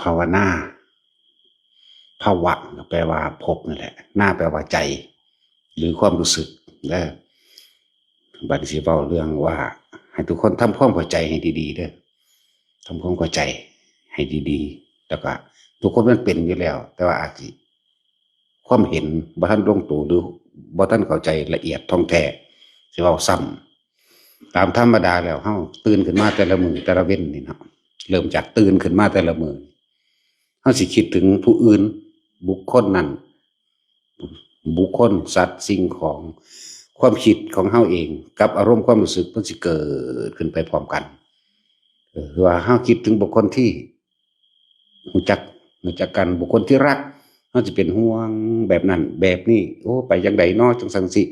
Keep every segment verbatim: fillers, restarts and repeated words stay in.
ภาวนา ภวะก็แปลว่าพบนั่นแหละ นาแปลว่าใจ หรือความรู้สึกเด้อ บัดนี้สิเว้าเรื่องว่า ให้ทุกคนทำความเข้าใจให้ดีๆเด้อ ทำความเข้าใจให้ดีๆ แล้วก็ทุกคนมันเป็นอยู่แล้ว แต่ว่าอาจสิความเห็นบ่ทันลงตัว หรือบ่ทันเข้าใจละเอียดท่องแท้ สิเว้าซ้ำ ตามธรรมดาแล้วเฮาตื่นขึ้นมาแต่ละมื้อแต่ละเว็นนี่เนาะ เริ่มจากตื่นขึ้นมาแต่ละมื้อ เฮาสิคิดถึงผู้อื่น บุคคลนั้น บุคคล สัตว์ สิ่งของ ความคิดของเฮาเอง กับอารมณ์ความรู้สึกมันสิเกิดขึ้นไปพร้อมกัน เออ ว่าเฮาคิดถึงบุคคลที่รู้จัก รู้จักกัน บุคคลที่รัก เฮาสิเป็นห่วงแบบนั้นแบบนี้ โอ้ ไปจั่งใดน้อ จั่งซั้นสิ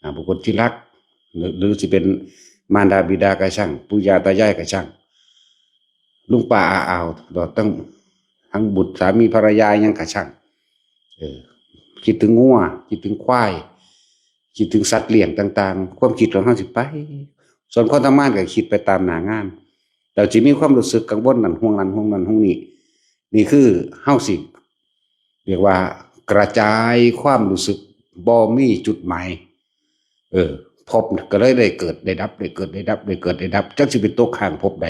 อ่า บุคคลที่รัก หรือ หรือสิเป็นมารดาบิดาก็ช่าง ปู่ย่าตายายก็ช่าง ลุงป้าอาอาว ตลอดทั้ง ทั้งบุตรสามีภรรยาหยังก็ช่าง เออ คิดถึงงัว คิดถึงควาย คิดถึงสัตว์เลี้ยงต่างๆ ความคิดของเฮาสิไป ส่วนคนทำงานก็คิดไปตามหน้างาน แต่สิมีความรู้สึกกังวลนั่นห่วงนั่นห่วงนั่นห่วงนี้ นี่คือเฮาสิ เรียกว่ากระจายความรู้สึก บ่มีจุดหมาย เออ พบก็เลยได้เกิดได้ดับ ได้เกิดได้ดับ ได้เกิดได้ดับ จักสิเป็นตกข้างพบใด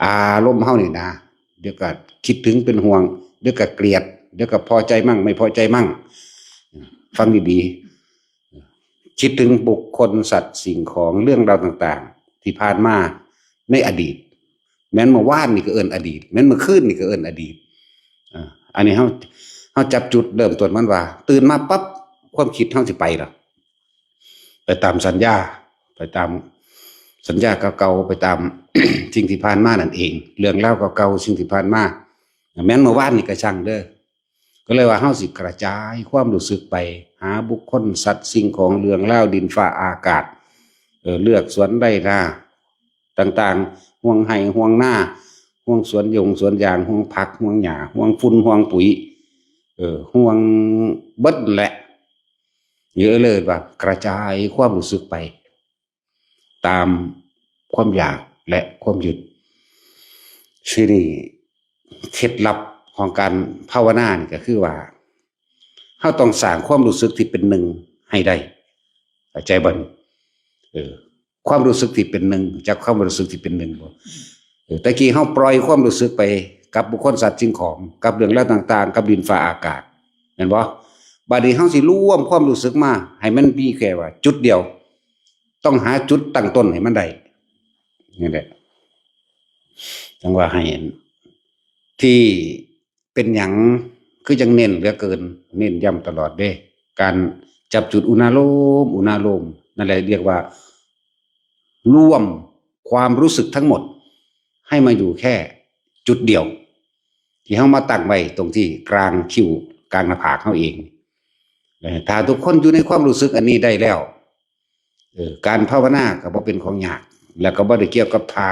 อารมณ์เฮานี่นะ เดี๋ยวก็คิดถึงเป็นห่วง เดี๋ยวก็เกลียด เดี๋ยวก็พอใจมั่ง ไม่พอใจมั่ง ฟังดีๆ คิดถึงบุคคล สัตว์ สิ่งของ เรื่องราวต่างๆ ที่ผ่านมาในอดีต แม้นเมื่อวานนี่ก็เอิ้นอดีต แม้นเมื่อคืนนี่ก็เอิ้นอดีต อ่า อันนี้เฮา เฮาจับจุดเริ่มต้นมันว่า ตื่นมาปั๊บ ความคิดเฮาสิไปล่ะ ไปตามสัญญา ไปตามสัญญาเก่าๆ ไปตาม สิ่งที่ผ่านมานั่นเอง เรื่องราวเก่าๆ สิ่งที่ผ่านมา แม้นเมื่อวานนี่ก็ช่างเด้อ ก็เลยว่าเฮาสิกระจายความรู้สึกไป หาบุคคล สัตว์ สิ่งของ เรื่องราว ดินฟ้าอากาศ เออ เลือกสวนไร่นาต่างๆ ห่วงไร่ห่วงนา ห่วงสวนยงสวนยาง ห่วงผัก ห่วงหญ้า ห่วงฝุ่น ห่วงปุ๋ย เออ ห่วงเบิดแหละ เยอะเลยว่ากระจายความรู้สึกไป ตามความอยากและความยึด ทีนี้เคล็ดลับของการภาวนานี่ก็คือว่า เฮาต้องสร้างความรู้สึกที่เป็นหนึ่งให้ได้ เข้าใจบ่นี่ เออ ความรู้สึกที่เป็นหนึ่ง จักความรู้สึกที่เป็นหนึ่งบ่ เออ ตะกี้เฮาปล่อยความรู้สึกไปกับบุคคล สัตว์ สิ่งของ กับเรื่องราวต่างๆ กับดินฟ้าอากาศ แม่นบ่ บัดนี้เฮาสิรวมความรู้สึกมาให้มันมีแค่ว่าจุดเดียว ต้องหาจุดตั้งต้นให้มันได้ นี่แหละ จั่งว่าให้ ที่เป็นหยังคือจั่งเน้นเหลือเกิน เน้นย้ำตลอดเด้ การจับจุดอุณาโลม อุณาโลม นั่นแหละเรียกว่า รวมความรู้สึกทั้งหมด ให้มาอยู่แค่จุดเดียว ที่เฮามาตั้งไว้ตรงที่กลางคิ้ว กลางหน้าผากเฮาเอง เออ ถ้าทุกคนอยู่ในความรู้สึกอันนี้ได้แล้ว เออ การภาวนาก็บ่เป็นของยาก แล้วก็บ่ได้เกี่ยวกับท่า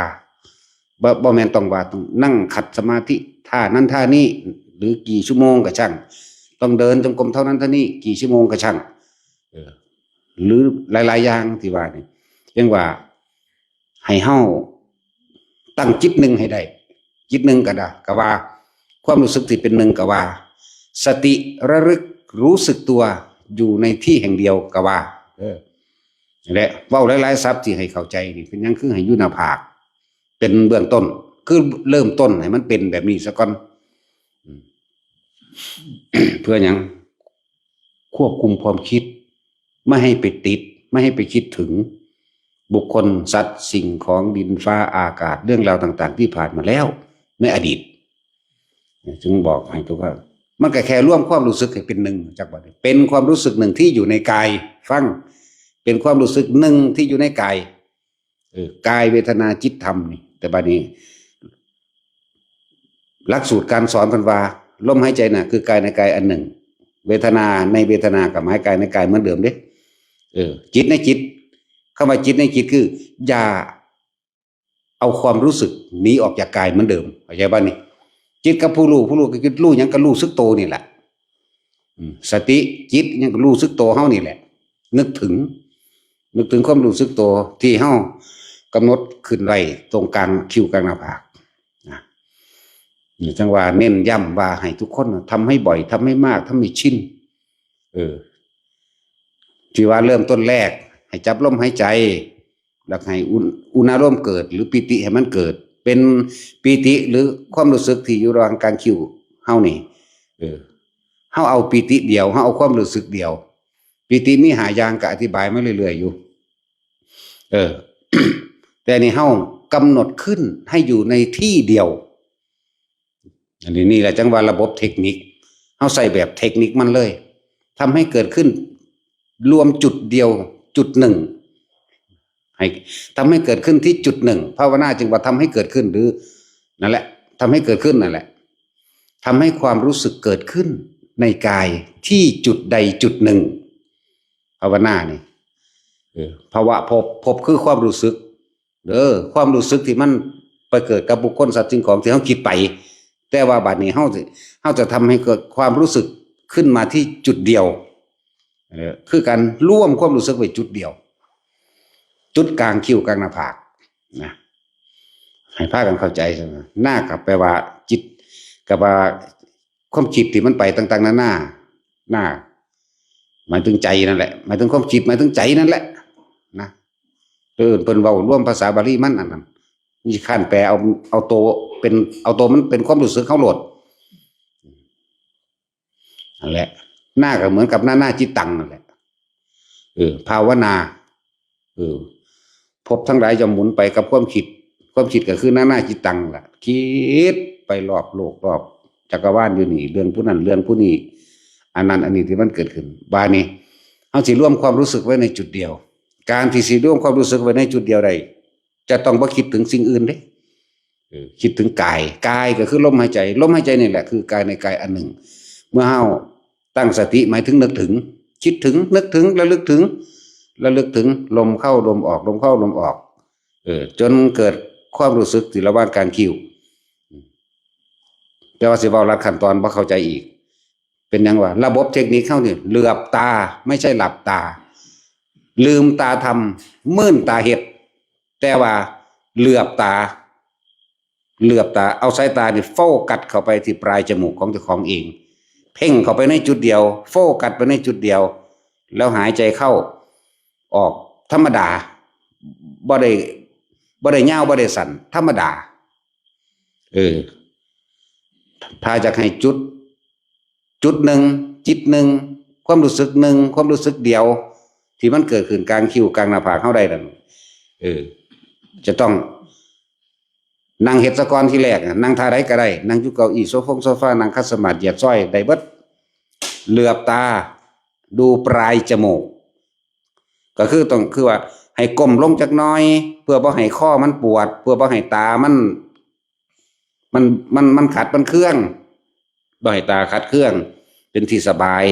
บ่ บ่แม่นต้องว่าต้องนั่งขัดสมาธิท่านั้นท่านี้ หรือกี่ชั่วโมงก็ช่าง ต้องเดินจงกรมเท่านั้นเท่านี้ กี่ชั่วโมงก็ช่าง เออ หรือหลายๆอย่างที่ว่านี่ เรียกว่า ให้เฮาตั้งจิตหนึ่งให้ได้ จิตหนึ่งก็ได้ ก็ว่า ความรู้สึกที่เป็นหนึ่งก็ว่า สติระลึกรู้สึกตัวอยู่ในที่แห่งเดียวก็ว่า เออ และเว้าหลายๆศัพท์ที่ให้เข้าใจนี่ เป็นหยังคือให้อยู่หน้าผาก เป็นเบื้องต้น คือเริ่มต้นให้มันเป็นแบบนี้ซะก่อน อืม เพื่อหยัง ควบคุมความคิด ไม่ให้ไปติด ไม่ให้ไปคิดถึง บุคคล สัตว์ สิ่งของ ดินฟ้าอากาศ เรื่องราวต่างๆ ที่ผ่านมาแล้ว ในอดีต จึงบอกให้ทุกคน มันก็แค่รวมความรู้สึกให้เป็นหนึ่ง จักว่าเป็นความรู้สึกหนึ่งที่อยู่ในกาย ฟัง เป็นความรู้สึกหนึ่งที่อยู่ในกาย เออ กาย เวทนา จิต ธรรมนี่ แต่บัดนี้ หลักสูตรการสอนเพิ่นว่า ลมหายใจน่ะ คือกายในกายอันหนึ่ง เวทนาในเวทนากับหมายกายในกายเหมือนเดิมเด้ เออ จิตในจิต คำว่าจิตในจิตคือ อย่าเอาความรู้สึกหนีออกจากกายเหมือนเดิม เข้าใจบ่นี่ จิตกับผู้รู้ ผู้รู้ก็คือรู้หยัง ก็รู้สึกโตนี่แหละ อืม สติ จิต หยังก็รู้สึกโตเฮานี่แหละ นึกถึง นึกถึงความรู้สึกโตที่เฮากำหนดขึ้นไว้ตรงกลางคิ้วกลางหน้าผากนะ จังว่าเน้นย้ำว่าให้ทุกคนทำให้บ่อย ทำให้มาก ทำให้ชิน เออ ที่ว่าเริ่มต้นแรก ให้จับลมหายใจ แล้วให้อุณอุณาโลมเกิด หรือปีติให้มันเกิด เป็นปีติหรือความรู้สึกที่อยู่ระหว่างกลางคิ้วเฮานี่ เออ เฮาเอาปีติเดียว เฮาเอาความรู้สึกเดียว ปีติมีห้าอย่างก็อธิบายมาเรื่อยๆอยู่ เออ แต่นี่เฮากำหนดขึ้นให้อยู่ในที่เดียว อันนี้ นี่แหละจังว่าระบบเทคนิค เฮาใส่แบบเทคนิคมันเลย ทำให้เกิดขึ้น รวมจุดเดียว จุดหนึ่ง ให้ทำให้เกิดขึ้นที่จุดหนึ่ง ภาวนาจึงว่าทำให้เกิดขึ้น หรือ นั่นแหละ ทำให้เกิดขึ้นนั่นแหละ ทำให้ความรู้สึกเกิดขึ้นในกายที่จุดใดจุดหนึ่ง ภาวนานี่ เออ ภาวะภพ ภพคือความรู้สึก เออ ความรู้สึกที่มันไปเกิดกับบุคคลสัตว์สิ่งของที่เฮาคิดไป แต่ว่าบัดนี้เฮาสิ เฮาจะทำให้เกิดความรู้สึกขึ้นมาที่จุดเดียว เออ คือการรวมความรู้สึกไว้จุดเดียว จุดกลางคิ้วกลางหน้าผากนะ ให้พากันเข้าใจซะนะ หน้ากับแปลว่าจิต กับว่าความคิดที่มันไปต่างๆนานา หน้า หมายถึงใจนั่นแหละ หมายถึงความคิด หมายถึงใจนั่นแหละ นะ เออ เพิ่นเว้ารวมภาษาบาลีมันอันนั้น นี่ขั้นแปลเอา เอาตัวเป็น เอาตัวมันเป็นความรู้สึกเฮาโลด นั่นแหละ หน้าก็เหมือนกับหน้าหน้าจิตตังนั่นแหละ เออ ภาวนา เออ ภพทั้งหลายย่อมหมุนไปกับความคิด ความคิดก็คือหน้าหน้าจิตตังแหละ คิดไปรอบโลกรอบจักรวาลอยู่นี่ เรื่องผู้นั้นเรื่องผู้นี้ อันนั้นอันนี้ที่มันเกิดขึ้น บาดนี้ เฮาสิรวมความรู้สึกไว้ในจุดเดียว การที่สิรวมความรู้สึกไว้ในจุดเดียวได้ จะต้องบ่คิดถึงสิ่งอื่นเด้ เออ คิดถึงกาย กายก็คือลมหายใจ ลมหายใจนี่แหละคือกายในกายอันหนึ่ง เมื่อเฮาตั้งสติหมายถึงนึกถึง คิดถึง นึกถึง ระลึกถึง ระลึกถึงลมเข้าลมออก ลมเข้าลมออก เออ จนเกิดความรู้สึกที่ระหว่างกลางคิ้ว แต่ว่าสิเว้าลัดขั้นตอนบ่เข้าใจอีก เป็นหยังวะ ระบบเทคนิคเฮานี่ เหลือบตา ไม่ใช่หลับตา ลืมตาทำ มืนตาเฮ็ด แต่ว่าเหลือบตา เหลือบตา เอาสายตานี่โฟกัสเข้าไปที่ปลายจมูกของเจ้าของเอง เพ่งเข้าไปในจุดเดียว โฟกัสไปในจุดเดียว แล้วหายใจเข้าออกธรรมดา บ่ได้ บ่ได้ยาว บ่ได้สั้น ธรรมดา เออ ถ้าอยากให้จุด จุดหนึ่ง จิตหนึ่ง ความรู้สึกหนึ่ง ความรู้สึกเดียว ที่มันเกิดขึ้นกลางคิ้วกลางหน้าผากเฮาได้นั่น เออ จะต้องนั่งเฮ็ดซะก่อนทีแรกน่ะ นั่งท่าใดก็ได้ นั่งอยู่เก้าอี้โซฟงโซฟา นั่งขัดสมาธิเหยียดซอยได้เบิด เหลือบตา ดูปลายจมูก ก็คือต้อง คือว่าให้ก้มลงจักหน่อย เพื่อบ่ให้คอมันปวด เพื่อบ่ให้ตามัน มัน มัน มันขัดมันเคือง บ่ให้ตาขัดเคือง เป็นที่สบาย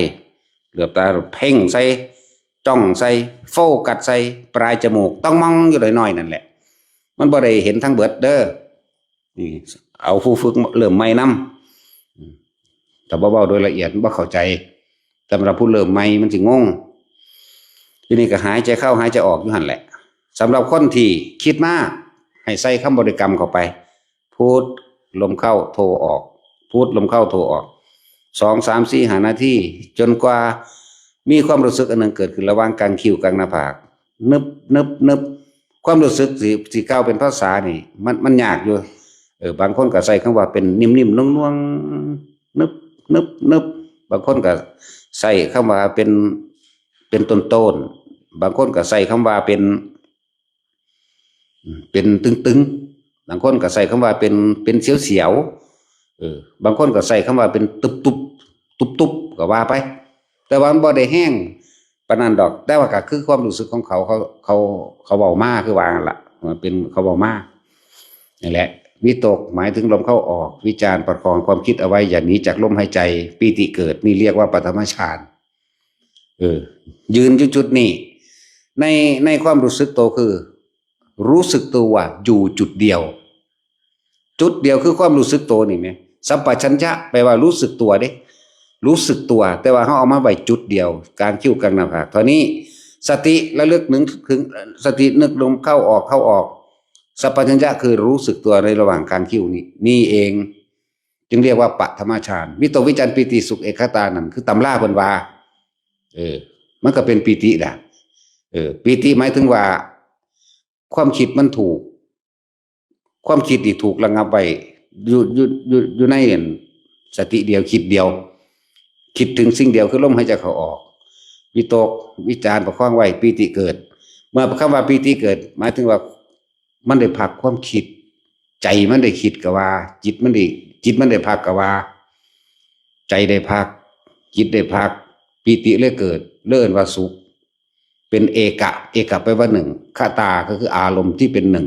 เหลือบตาเพ่งใส่ จ้องใส่ โฟกัสใส่ปลายจมูก ต้องมองอยู่หน่อยๆนั่นแหละ มันบ่ได้เห็นทั้งเบิดเด้อ นี่ เอาผู้ฝึกเริ่มใหม่นำ ถ้าบ่เว้าโดยละเอียดบ่เข้าใจ สำหรับผู้เริ่มใหม่มันสิงง ทีนี้ก็หายใจเข้าหายใจออกอยู่หั่นแหละ สำหรับคนที่คิดมาก ให้ใส่คำบริกรรมเข้าไป พุท ลมเข้าโทออก พุท ลมเข้าโทออก สอง สาม สี่ ห้า นาที จนกว่ามีความรู้สึกอันหนึ่งเกิดขึ้นระหว่างกลางคิ้วกลางหน้าผาก นึบ นึบ นึบ ความรู้สึกสิ สิกล่าวเป็นภาษานี่ มัน มันยากอยู่ เออ บางคนก็ใส่คำว่าเป็นนิ่มๆ น่วงๆ นึบ นึบ นึบ บางคนก็ใส่คำว่าเป็น เป็นต้นๆ บางคนก็ใส่คำว่าเป็น เป็นตึงๆ บางคนก็ใส่คำว่าเป็น เป็นเสียวๆ เออ บางคนก็ใส่คำว่าเป็นตุบๆ ตุบๆ ก็ว่าไป แต่ว่ามันบ่ได้แฮงปานนั้นดอก แต่ว่าก็คือความรู้สึกของเขา เขา เขา เขาเว้ามา คือว่าหั่นล่ะ มันเป็น เขาเว้ามา นั่นแหละ วิตกหมายถึงลมเข้าออก วิจารประคองความคิดเอาไว้ อย่าหนีจากลมหายใจ ปีติเกิด นี่เรียกว่าปฐมฌาน เออ ยืนอยู่จุดนี้ ใน ในความรู้สึกโตคือ รู้สึกตัวอยู่จุดเดียว จุดเดียวคือความรู้สึกโตนี่แหม สัมปชัญญะแปลว่ารู้สึกตัวเด้ รู้สึกตัว แต่ว่าเฮาเอามาไว้จุดเดียว กลางคิ้วกลางหน้าผาก เท่านี้ สติระลึกนึกถึง สตินึกลมเข้าออก เข้าออก สัมปชัญญะคือรู้สึกตัวในระหว่างกลางคิ้วนี่ นี่เอง จึงเรียกว่าปฐมฌาน วิตกวิจารปีติสุขเอกคตานั่นคือตำราเพิ่นว่า เออ มันก็เป็นปีตินะ เออ ปีติหมายถึงว่า ความคิดมันถูก ความคิดที่ถูกระงับไว้ อยู่อยู่อยู่อยู่ในสติเดียว คิดเดียว คิดถึงสิ่งเดียวคือลมหายใจเข้าออก วิตกวิจารประคองไว้ ปีติเกิด เมื่อคำว่าปีติเกิด หมายถึงว่ามันได้พักความคิด ใจมันได้คิดก็ว่า จิตมันได้จิตมันได้พักก็ว่า ใจได้พัก จิตได้พัก ปีติเลยเกิด เรียกว่าสุข เป็นเอกะ เอกะแปลว่าหนึ่ง คตาก็คืออารมณ์ที่เป็นหนึ่ง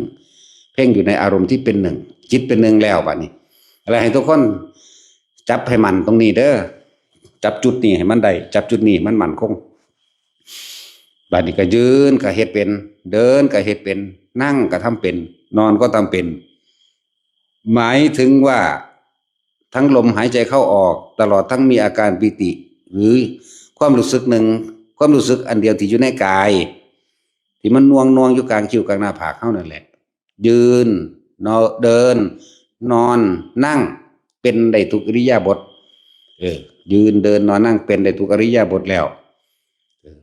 เพ่งอยู่ในอารมณ์ที่เป็นหนึ่ง จิตเป็นหนึ่งแล้วบัดนี้ อะไรให้ทุกคนจับให้มั่นตรงนี้เด้อ จับจุดนี้ให้มันได้ จับจุดนี้ให้มันมั่นคง บัดนี้ก็ยืนก็เฮ็ดเป็น เดินก็เฮ็ดเป็น นั่งก็ทำเป็น นอนก็ทำเป็น หมายถึงว่าทั้งลมหายใจเข้าออก ตลอดทั้งมีอาการปีติ หรือความรู้สึกหนึ่ง ความรู้สึกอันเดียวที่อยู่ในกาย ที่มันน่วงน่วงอยู่กลางคิ้วกลางหน้าผากเฮานั่นแหละ ยืน นอน เดิน นอน นั่ง เป็นได้ทุกอิริยาบถ เออ ยืน เดิน นอน นั่ง เป็นได้ทุกอิริยาบถแล้ว เออ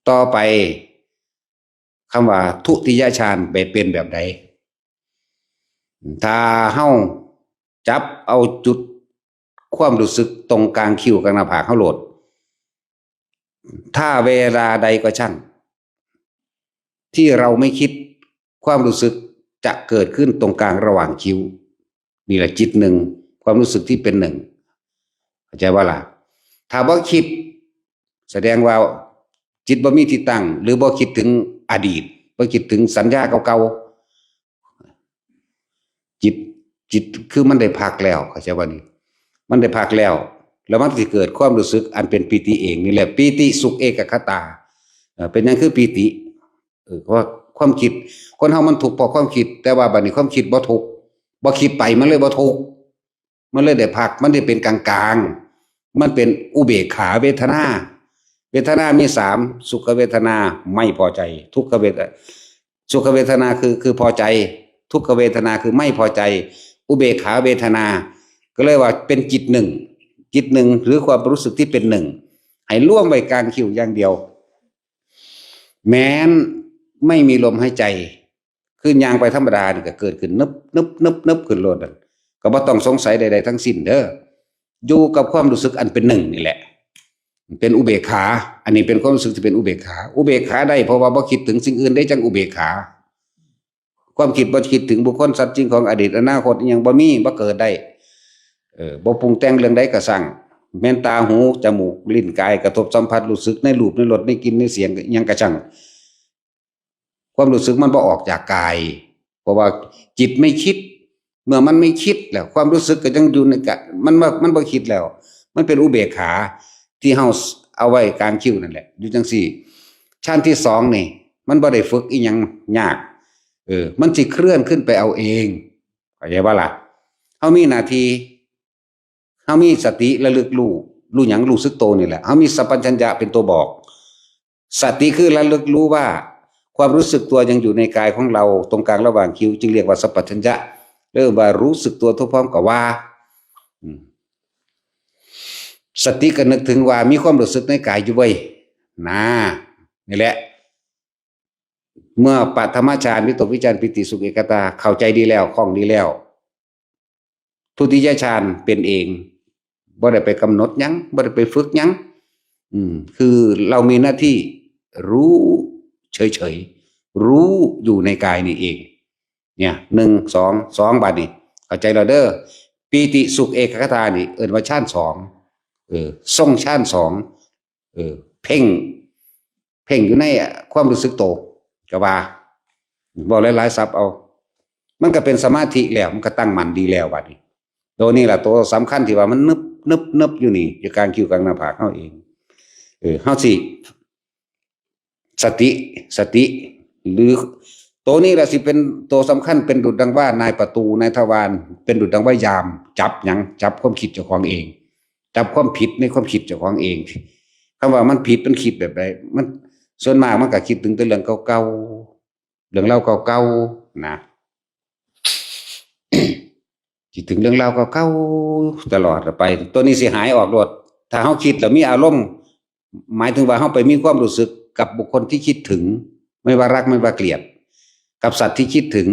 ต่อไป คำว่าทุติยฌานไปเป็นแบบใด ถ้าเฮาจับเอาจุดความรู้สึกตรงกลางคิ้วกลางหน้าผากเฮาโลด ถ้าเวลาใดก็ช่าง ที่เราไม่คิด ความรู้สึกจะเกิดขึ้นตรงกลางระหว่างคิ้ว นี่แหละจิตหนึ่ง ความรู้สึกที่เป็นหนึ่ง เข้าใจว่าล่ะ ถ้าบ่คิด แสดงว่าจิตบ่มีที่ตั้ง หรือบ่คิดถึงอดีต บ่คิดถึงสัญญาเก่าๆ จิต จิตคือมันได้พักแล้ว เข้าใจว่านี่ มันได้พักแล้ว แล้วมันสิเกิดความรู้สึกอันเป็นปีติเองนี่แหละ ปีติสุขเอกคตา เอ่อ เป็นหยังคือปีติ เออ เพราะว่าความคิด คนเฮามันทุกข์เพราะความคิด แต่ว่าบัดนี้ความคิดบ่ทุกข์ บ่คิดไปมันเลยบ่ทุกข์ มันเลยได้พัก มันได้เป็นกลางๆ มันเป็นอุเบกขาเวทนา เวทนามีสาม สุขเวทนาไม่พอใจ ทุกขเวท สุขเวทนาคือ คือพอใจ ทุกขเวทนาคือไม่พอใจ อุเบกขาเวทนา ก็เลยว่าเป็นจิตหนึ่ง จิตหนึ่ง หรือความรู้สึกที่เป็นหนึ่ง ให้รวมไว้กลางคิ้วอย่างเดียว แม้นไม่มีลมหายใจ คือย่างไปธรรมดานี่ก็เกิดขึ้นนึบนึบนึบนึบขึ้นโลดนั่น ก็บ่ต้องสงสัยใดๆทั้งสิ้นเด้อ อยู่กับความรู้สึกอันเป็นหนึ่งนี่แหละ เป็นอุเบกขา อันนี้เป็นความรู้สึกที่เป็นอุเบกขา อุเบกขาได้เพราะว่าบ่คิดถึงสิ่งอื่นได้จังอุเบกขา ความคิดบ่คิดถึงบุคคลสัตว์สิ่งของอดีตอนาคตอิหยังบ่มี บ่เกิดได้ เออ บ่ปรุงแต่งเรื่องใดก็ช่าง แม่นตาหูจมูกลิ้นกายกระทบสัมผัสรู้สึกในรูปในรสในกลิ่นในเสียงอิหยังก็ช่าง ความรู้สึกมันบ่ออกจากกาย เพราะว่าจิตไม่คิด เมื่อมันไม่คิดแล้ว ความรู้สึกก็ยังอยู่ในกะ มันบ่ มันบ่คิดแล้ว มันเป็นอุเบกขาที่เฮาเอาไว้กลางคิ้วนั่นแหละ อยู่จังซี่ ชั้นที่สองนี่ มันบ่ได้ฝึกอิหยังยาก เออ มันสิเคลื่อนขึ้นไปเอาเอง เข้าใจบ่ล่ะ เฮามีหน้าที่ เฮามีสติระลึกรู้ รู้หยัง รู้สึกโตนี่แหละ เฮามีสัมปชัญญะเป็นตัวบอก สติคือระลึกรู้ว่าความรู้สึกตัวยังอยู่ในกายของเรา ตรงกลางระหว่างคิ้ว จึงเรียกว่าสัมปชัญญะ เรียกว่ารู้สึกตัวทั่วพร้อมกับว่า อืม สติก็นึกถึงว่ามีความรู้สึกในกายอยู่เว้ย นะ นี่แหละ เมื่อปฐมฌาน วิตกวิจารปีติสุขเอกคตา เข้าใจดีแล้ว คล่องดีแล้ว ทุติยฌานเป็นเอง บ่ได้ไปกำหนดหยัง บ่ได้ไปฝึกหยัง อืม คือเรามีหน้าที่รู้เฉยๆ รู้อยู่ในกายนี่เอง เนี่ย หนึ่ง สอง สอง บาดนี้ เข้าใจแล้วเด้อ ปีติสุขเอกคตานี่ เอิ้นว่าฌานสอง เออ ทรงฌานสอง เออ เพ่ง เพ่งอยู่ในความรู้สึกโต ก็ว่า เว้าหลายๆศัพท์เอา มันก็เป็นสมาธิแล้ว มันก็ตั้งมั่นดีแล้วบัดนี้ ตัวนี้ล่ะ ตัวสำคัญที่ว่ามันนึบ นึบ นึบอยู่นี่ อยู่กลางคิ้วกลางหน้าผากเฮาเอง เออ เฮาสิ สติ สติ หรือ ตัวนี้ล่ะสิเป็นตัวสำคัญ เป็นดุจดังว่านายประตู นายทวาร เป็นดุจดังว่ายาม จับหยัง จับความคิดเจ้าของเอง จับความผิดในความคิดเจ้าของเอง คำว่ามันผิดมันคิดแบบใด มัน ส่วนมากมันก็คิดถึงแต่เรื่องเก่าๆ เรื่องราวเก่าๆ นะ คิดถึงเรื่องราวเก่าๆตลอดไป ตัวนี้สิหายออกโลด ถ้าเฮาคิดแล้วมีอารมณ์ หมายถึงว่าเฮาไปมีความรู้สึกกับบุคคลที่คิดถึง ไม่ว่ารักไม่ว่าเกลียด กับสัตว์ที่คิดถึง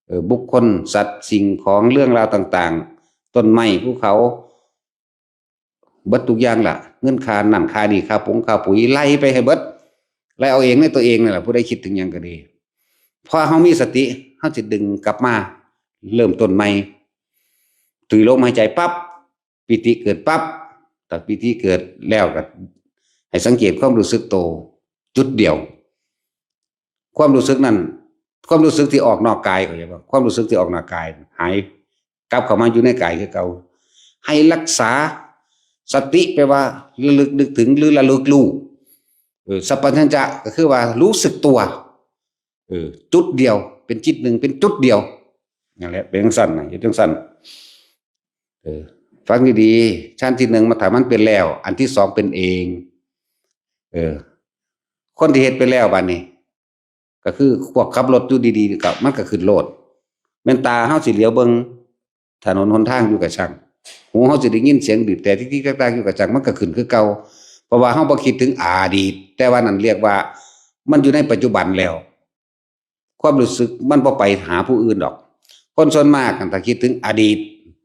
เอ่อ บุคคล สัตว์ สิ่งของ เรื่องราวต่างๆ ต้นไม้ ภูเขา เบิดทุกอย่างล่ะ เงินค่านั่นค่านี่ ค่าปงค่าปุ๋ย ไล่ไปให้เบิด ไล่เอาเองในตัวเองนั่นแหละ ผู้ใดคิดถึงหยังก็ดี พอเฮามีสติ เฮาสิดึงกลับมาเริ่มต้นใหม่ ถือลมหายใจปั๊บ ปีติเกิดปั๊บ ถ้าปีติเกิดแล้วก็ให้สังเกตความรู้สึกโตจุดเดียว ความรู้สึกนั้น ความรู้สึกที่ออกนอกกาย เขาเรียกว่าความรู้สึกที่ออกนอกกาย หายกลับเข้ามาอยู่ในกายคือเก่า ให้รักษาสติ แปลว่าระลึกนึกถึงหรือระลึกรู้ เออ สัพพัญญะก็คือว่ารู้สึกตัว เออ จุดเดียว เป็นจิตหนึ่ง เป็นจุดเดียว นั่นแหละ เป็นจังซั่นนะ เฮ็ดจังซั่น เออ ฟังดีๆ ชั้นที่หนึ่งมาถามมันเป็นแล้ว อันที่สองเป็นเอง เออ คนที่เฮ็ดไปแล้วบัดนี้ ก็คือพวกขับรถอยู่ดีๆ ก็มันก็ขึ้นโลด แม่นตาเฮาสิเหลียวเบิ่งถนนหนทางอยู่กะซัง หูเฮาสิได้ยินเสียงบีบแตรติ๊กๆตักๆอยู่กะซัง มันก็ขึ้นคือเก่า เพราะว่าเฮาบ่คิดถึงอดีต แต่ว่านั่นเรียกว่ามันอยู่ในปัจจุบันแล้ว ความรู้สึกมันบ่ไปหาผู้อื่นดอก คนส่วนมากถ้าคิดถึงอดีต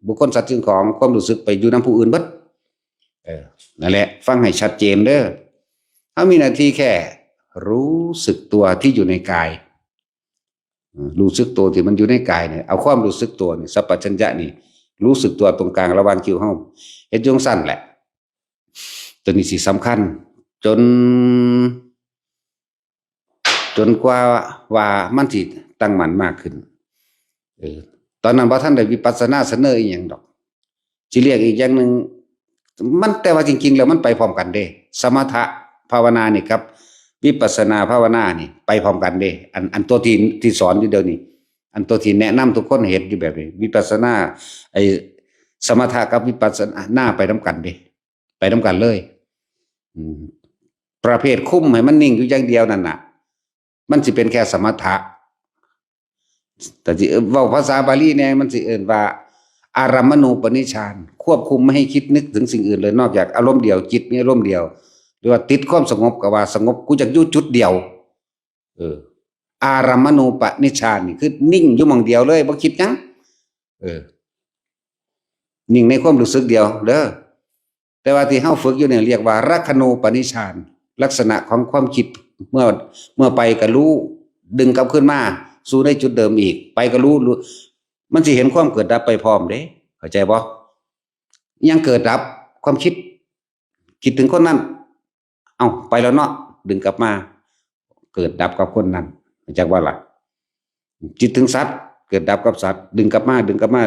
บุคคล สัตว์ สิ่งของ ความรู้สึกไปอยู่นำผู้อื่นเบิด เออ นั่นแหละ ฟังให้ชัดเจนเด้อ เฮามีหน้าที่แค่รู้สึกตัวที่อยู่ในกาย อืม รู้สึกตัวที่มันอยู่ในกายเนี่ย เอาความรู้สึกตัวนี่ สัพพัญญะนี่ รู้สึกตัวตรงกลางระหว่างคิ้วเฮา เฮ็ดอยู่จั่งซั่นแหละ ตัวนี้สิสำคัญ จน จนกว่าว่ามันสิตั้งมั่นมากขึ้น เออ ตอนนั้นบ่ทันได้วิปัสสนาเสนออีหยังดอก สิเรียกอีกอย่างหนึ่ง มัน แต่ว่าจริงๆแล้วมันไปพร้อมกันเด้ สมถะภาวนานี่กับวิปัสสนาภาวนานี่ไปพร้อมกันเด้ อัน อันตัวที่ ที่สอนอยู่เดี๋ยวนี้ อันตัวที่แนะนำทุกคนเฮ็ดอยู่แบบนี้ วิปัสสนา ไอ้สมถะกับวิปัสสนาไปนำกันเด้ ไปนำกันเลย อืม ประเภทคุมให้มันนิ่งอยู่อย่างเดียวนั่นน่ะ มันสิเป็นแค่สมถะ แต่สิเว้าภาษาบาลีแน่ มันสิเอิ้นว่า อารมณูปนิชฌาน ควบคุมไม่ให้คิดนึกถึงสิ่งอื่นเลย นอกจากอารมณ์เดียว จิตมีอารมณ์เดียว หรือว่าติดความสงบก็ว่าสงบ กูอยากอยู่จุดเดียว เออ อารมณูปนิชฌานนี่คือนิ่งอยู่หม่องเดียวเลย บ่คิดหยัง เออ นิ่งในความรู้สึกเดียวเด้อ แต่ว่าที่เฮาฝึกอยู่เนี่ยเรียกว่ารักขณูปนิชฌาน ลักษณะของความคิด เมื่อ เมื่อไปก็รู้ ดึงกลับคืนมาสู่ในจุดเดิมอีก ไปก็รู้ รู้ มันสิเห็นความเกิดดับไปพร้อมเด้ เข้าใจบ่ ยังเกิดดับ ความคิด คิดถึงคนนั้น เอ้า ไปแล้วเนาะ ดึงกลับมา เกิดดับกับคนนั้น จักว่าล่ะ คิดถึงสัตว์ เกิดดับกับสัตว์ ดึงกลับมา ดึงกลับมา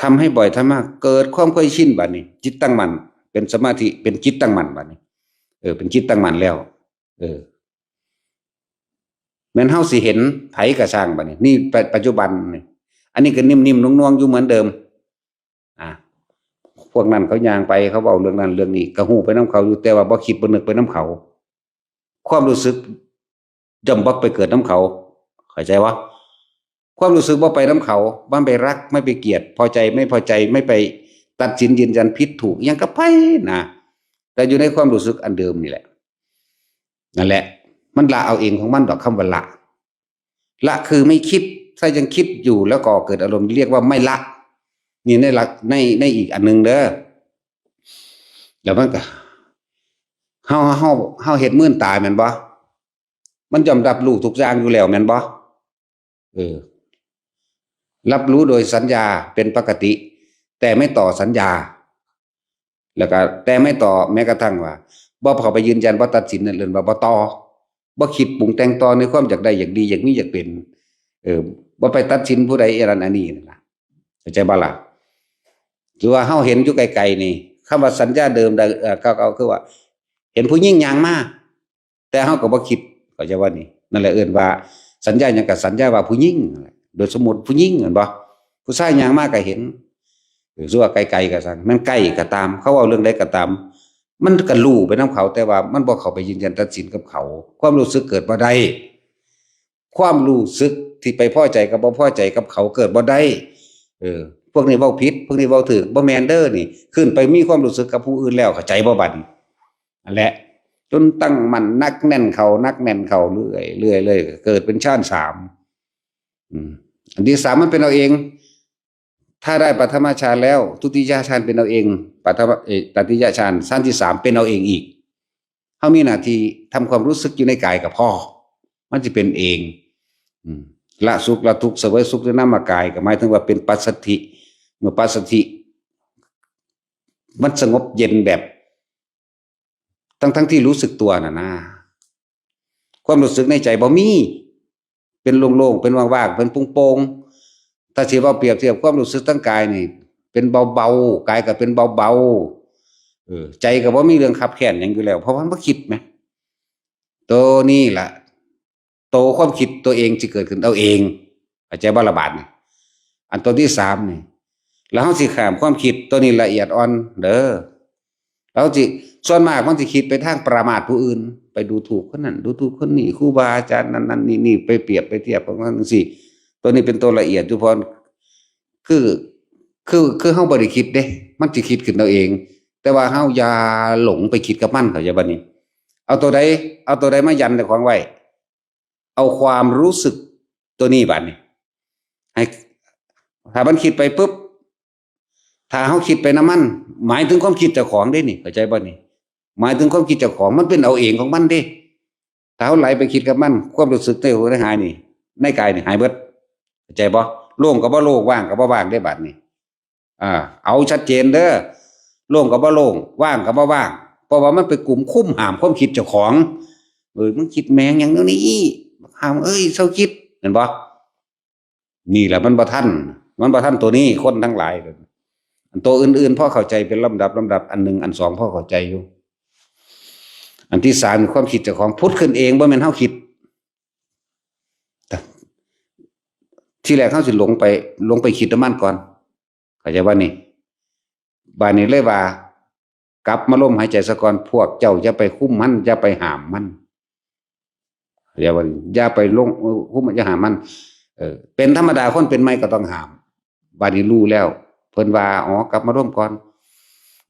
ทำให้บ่อย ทำมาก เกิดความเคยชินบัดนี้ จิตตั้งมั่น เป็นสมาธิ เป็นจิตตั้งมั่นบัดนี้ เออ เป็นจิตตั้งมั่นแล้ว เออ แม่นเฮาสิเห็นไผก็ช่างบัดนี้ นี่ปัจ ปัจจุบันนี่ อันนี้ก็นิ่มๆนวลๆอยู่เหมือนเดิม อ่ะ พวกนั้นเขาย่างไป เขาเว้าเรื่องนั้นเรื่องนี้ ก็ฮู้ไปนำเขาอยู่ แต่ว่าบ่คิดบ่นึกไปนำเขา ความรู้สึกย่อมบ่ไปเกิดนำเขา เข้าใจบ่ ความรู้สึกบ่ไปนำเขา บ่ไปรัก ไม่ไปเกลียด พอใจ ไม่พอใจ ไม่ไปตัดสินยืนยันผิดถูก อิหยังกับไผนะ แต่อยู่ในความรู้สึกอันเดิมนี่แหละ นั่นแหละ มันละเอาเองของมันดอก คำว่าละ ละคือไม่คิด ถ้ายังคิดอยู่แล้วก่อเกิดอารมณ์ เรียกว่าไม่ละ นี่ในหลัก ใน ในอีกอันหนึ่งเด้อ แล้วมันก็ เฮา เฮา เฮาเฮ็ดมื่นตาแม่นบ่ มันย่อมรับรู้ทุกอย่างอยู่แล้วแม่นบ่ เออ รับรู้โดยสัญญาเป็นปกติ แต่ไม่ต่อสัญญา แล้วก็แต่ไม่ต่อ แม้กระทั่งว่า บ่เข้าไปยืนยัน บ่ตัดสินนั่นเอิ้นว่าบ่ต่อ บ่คิดปรุงแต่งต่อในความอยากได้ อยากดี อยากมี อยากเป็น เออ บ่ไปตัดสินผู้ใด อันนั้นอันนี้นั่นล่ะ เข้าใจบ่ล่ะ คือว่าเฮาเห็นอยู่ไกลๆนี่ คำว่าสัญญาเดิมได้ เอ่อ เก่าๆ คือว่า เห็นผู้หญิงย่างมา แต่เฮาก็บ่คิด เข้าใจว่านี่ นั่นแหละเอิ้นว่าสัญญาหยัง ก็สัญญาว่าผู้หญิงนั่นแหละ โดยสมมุติผู้หญิง แม่นบ่ ผู้ชายย่างมาก็เห็น หรือว่าไกลๆก็ซั่น แม่นใกล้ก็ตาม เขาเว้าเรื่องใดก็ตาม มันก็รู้ไปนำเขา แต่ว่ามันบ่เข้าไปยืนยันตัดสินกับเขา ความรู้สึกเกิดบ่ได้ ความรู้สึกที่ไปพอใจกับบ่พอใจกับเขาเกิดบ่ได้ เออ พวกนี้เว้าผิด พวกนี้เว้าถูก บ่แม่นเด้อนี่ ขึ้นไปมีความรู้สึกกับผู้อื่นแล้ว เข้าใจบ่บัดนี้ นั่นแหละ จนตั้งมั่นหนักแน่นเข้า หนักแน่นเข้าเรื่อย เรื่อย เรื่อย เกิดเป็นฌานสาม อืม อันที่สามมันเป็นเอาเอง ถ้าได้ปฐมฌานแล้ว ทุติยฌานเป็นเอาเอง ปฐม เอ่อ ตติยฌาน ฌานที่สามเป็นเอาเองอีก เฮามีหน้าที่ทำความรู้สึกอยู่ในกายก็พอ มันสิเป็นเอง อืม ละสุขละทุกข์ เสวยสุขในนามกาย ก็หมายถึงว่าเป็นปัสสัทธิ เมื่อปัสสัทธิ มันสงบเย็นแบบ ทั้งๆที่รู้สึกตัวน่ะนะ ความรู้สึกในใจบ่มี เป็นโล่งๆ เป็นว่างๆ เป็นโปร่งๆ ถ้าสิเว้าเปรียบเทียบความรู้สึกทางกายนี่ เป็นเบาๆ กายก็เป็นเบาๆ เออ ใจก็บ่มีเรื่องคับแค้นหยังอยู่แล้ว เพราะว่ามันบ่คิดแหม ตัวนี้ล่ะ ตัวความคิดตัวเองสิเกิดขึ้นเอาเอง เข้าใจบ่ละบาดนี่ อันตัวที่สามนี่ แล้วเฮาสิข้ามความคิดตัวนี้ละเอียดอ่อนเด้อ แล้วสิ ส่วนมากมันสิคิดไปทางประมาทผู้อื่น ไปดูถูกคนนั้น ดูถูกคนนี้ ครูบาอาจารย์นั่นนั่นนี่นี่ ไปเปรียบไปเทียบกันจั่งซี้ ตัวนี้เป็นตัวละเอียดอยู่ เพราะคือ คือ คือเฮาบ่ได้คิดเด้ มันสิคิดขึ้นเอาเอง แต่ว่าเฮาอย่าหลงไปคิดกับมัน เข้าใจบ่นี่ เอาตัวใด เอาตัวใดมายันเจ้าของไว้ เอาความรู้สึกตัวนี้บัดนี้ ให้ ถ้ามันคิดไปปุ๊บ ถ้าเฮาคิดไปนำมัน หมายถึงความคิดเจ้าของเด้นี่ เข้าใจบ่นี่ หมายถึงความคิดเจ้าของ มันเป็นเอาเองของมันเด้ ถ้าเฮาไหลไปคิดกับมัน ความรู้สึกในหัวในหายนี่ ในกายนี่หายเบิด เข้าใจบ่ โล่งก็บ่โล่ง ว่างก็บ่ว่างเด้บัดนี้ อ่า เอาชัดเจนเด้อ โล่งก็บ่โล่ง ว่างก็บ่ว่าง เพราะว่ามันไปกุมคุ้มห้ามความคิดเจ้าของ เอ้ย มึงคิดแม่งหยังแนวนี้ ห้าม เอ้ย เซาคิด เห็นบ่ นี่แหละมันบ่ทัน มันบ่ทันตัวนี้ คนทั้งหลาย อันตัวอื่นๆ พอเข้าใจเป็นลำดับลำดับ อันหนึ่งอันสองพอเข้าใจอยู่ อันที่สาม ความคิดเจ้าของผุดขึ้นเอง บ่แม่นเฮาคิด ทีแรกเฮาสิหลงไป หลงไปคิดนำมันก่อน เข้าใจบ่นี่ บาดนี้เลยว่า กลับมาลมหายใจซะก่อน พวกเจ้าอย่าไปคุมมัน อย่าไปห้ามมัน เข้าใจบ่นี่ อย่าไปลง เอ่อ คุมมัน อย่าห้ามมัน เออ เป็นธรรมดา คนเป็นใหม่ก็ต้องห้าม บาดนี้รู้แล้ว เพิ่นว่า อ๋อ กลับมาลมก่อน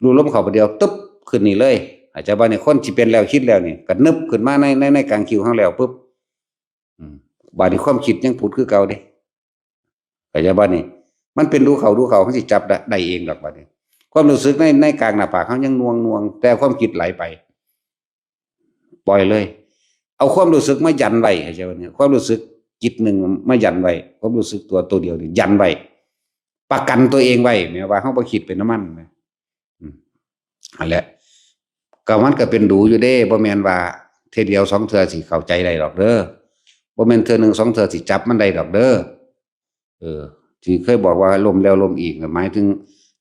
รู้ลมเข้าบาดเดียว ตึ๊บ ขึ้นนี่เลย เข้าใจบ่นี่ คนที่เป็นแล้วคิดแล้วนี่ ก็นึบขึ้นมาใน ใน ในกลางคิวเฮาแล้วปุ๊บ อืม บาดนี้ความคิดยังผุดคือเก่าเด้ เข้าใจบ่นี่ มันเป็นรู้เข้ารู้เข้า มันสิจับได้ ได้เองดอกบาดนี้ ความรู้สึกใน ในกลางหน้าผากเฮายังหน่วงๆ แต่ความคิดไหลไป ปล่อยเลย เอาความรู้สึกมายันไว้ เข้าใจบ่นี่ ความรู้สึกจิตหนึ่งมายันไว้ ความรู้สึกตัวตัวเดียวนี่ยันไว้ ประกันตัวเองไว้ แม้ว่าเฮาบ่คิดไปนำมันนะ อืม อันแหละ ก็มันก็เป็นดูอยู่เด้ บ่แม่นว่าเทื่อเดียวสองเทื่อสิเข้าใจได้ดอกเด้อ บ่แม่นเทื่อหนึ่งสองเทื่อสิจับมันได้ดอกเด้อ เออ ที่เคยบอกว่าลมแล้วลมอีกน่ะ หมายถึง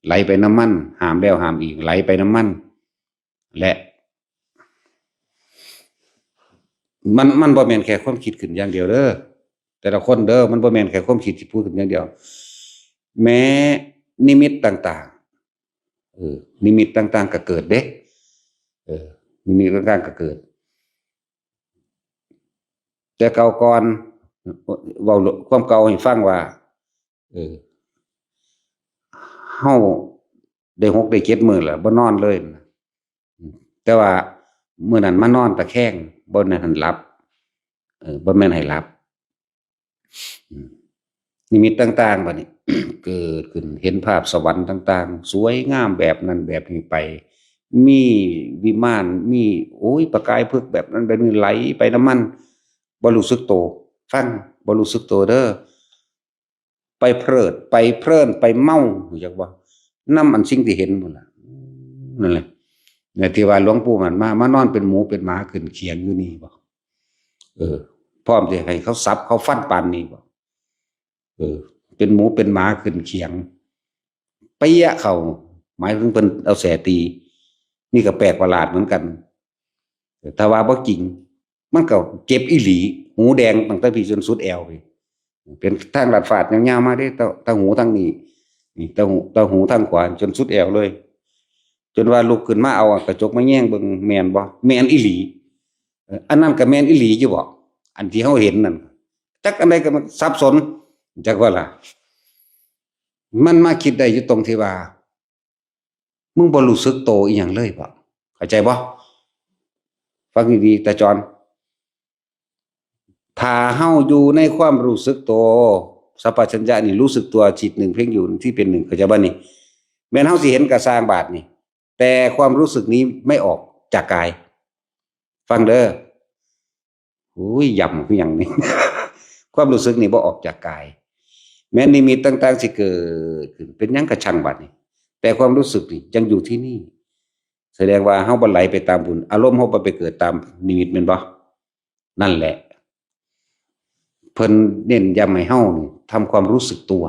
ไหลไปนำมัน ห้ามแล้วห้ามอีก ไหลไปนำมัน และ มัน มันบ่แม่นแค่ความคิดขึ้นอย่างเดียวเด้อ แต่ละคนเด้อ มันบ่แม่นแค่ความคิดที่พูดขึ้นอย่างเดียว แม้นิมิตต่างๆ เออ นิมิตต่างๆ ก็เกิดเด้ เออ นิมิตต่างๆ ก็เกิด แต่เก่าก่อน เว้าความเก่าให้ฟังว่า เออ เฮาได้หกได้เจ็ดมื้อแล้ว บ่นอนเลยนะ แต่ว่ามื้อนั้นมานอนตะแคง บ่แม่นหลับ เออ บ่แม่นให้หลับ อืม นิมิตต่างๆ บัดนี้ เกิดขึ้น เห็นภาพสวรรค์ต่างๆ สวยงามแบบนั้นแบบนี้ไป มีวิมาน มี โอ้ย ประกายเพลิงแบบนั้นแบบนี้ไหลไปนำมัน บ่รู้สึกโต ฟัง บ่รู้สึกโตเด้อ ไปเพลิด ไปเพลิน ไปเมา รู้จักบ่ นำอันสิ่งที่เห็นพู้นล่ะ นั่นแหละ เนี่ย ที่ว่าหลวงปู่มันมา มานอนเป็นหมูเป็นหมาขึ้นเขียงอยู่นี่บ่ เออ พร้อมสิให้เขาสับเขาฟันปานนี้บ่ เออ เป็นหมูเป็นหมาขึ้นเขียง เปี้ยเข้า หมายถึงเพิ่นเอาแส้ตี นี่ก็แปลกประหลาดเหมือนกัน แต่ถ้าว่าบ่จริง มันก็เจ็บอีหลี หูแดงตั้งแต่พี้จนสุดแอวพี้ เป็นทางลัดฟาดยาวๆ มาเด้ ตะ ตะหูทางนี้ นี่ ตะหู ตะหูทางขวาจนสุดแอวเลย จนว่าลุกขึ้นมาเอากระจกมาแยงเบิ่ง แม่นบ่ แม่นอีหลี เอ่อ อันนั้นก็แม่นอีหลีอยู่บ่ อันที่เฮาเห็นนั่น จักอันใดก็มันสับสน จักว่าล่ะ มันมาคิดได้อยู่ตรงที่ว่า มึงบ่รู้สึกโตอีหยังเลยบ่ เข้าใจบ่ ฟังดีๆ ตาจอน ถ้าเฮาอยู่ในความรู้สึกโต สัพพัญญะนี่รู้สึกตัว จิตหนึ่งเพ่งอยู่ที่เป็นหนึ่ง เข้าใจบ่นี่ แม้นเฮาสิเห็นกะซ่างบาดนี่ แต่ความรู้สึกนี้ไม่ออกจากกาย ฟังเด้อ อุ้ย ยำคือหยังนี่ ความรู้สึกนี่บ่ออกจากกาย แม้นนิมิตต่างๆ สิเกิดขึ้นเป็นหยังกะช่างบาดนี่ แต่ความรู้สึกนี่ยังอยู่ที่นี่ แสดงว่าเฮาบ่ไหลไปตามบุญ อารมณ์เฮาบ่ไปเกิดตามนิมิตแม่นบ่ นั่นแหละ เพิ่นเน้นย้ำให้เฮานี่ทำความรู้สึกตัว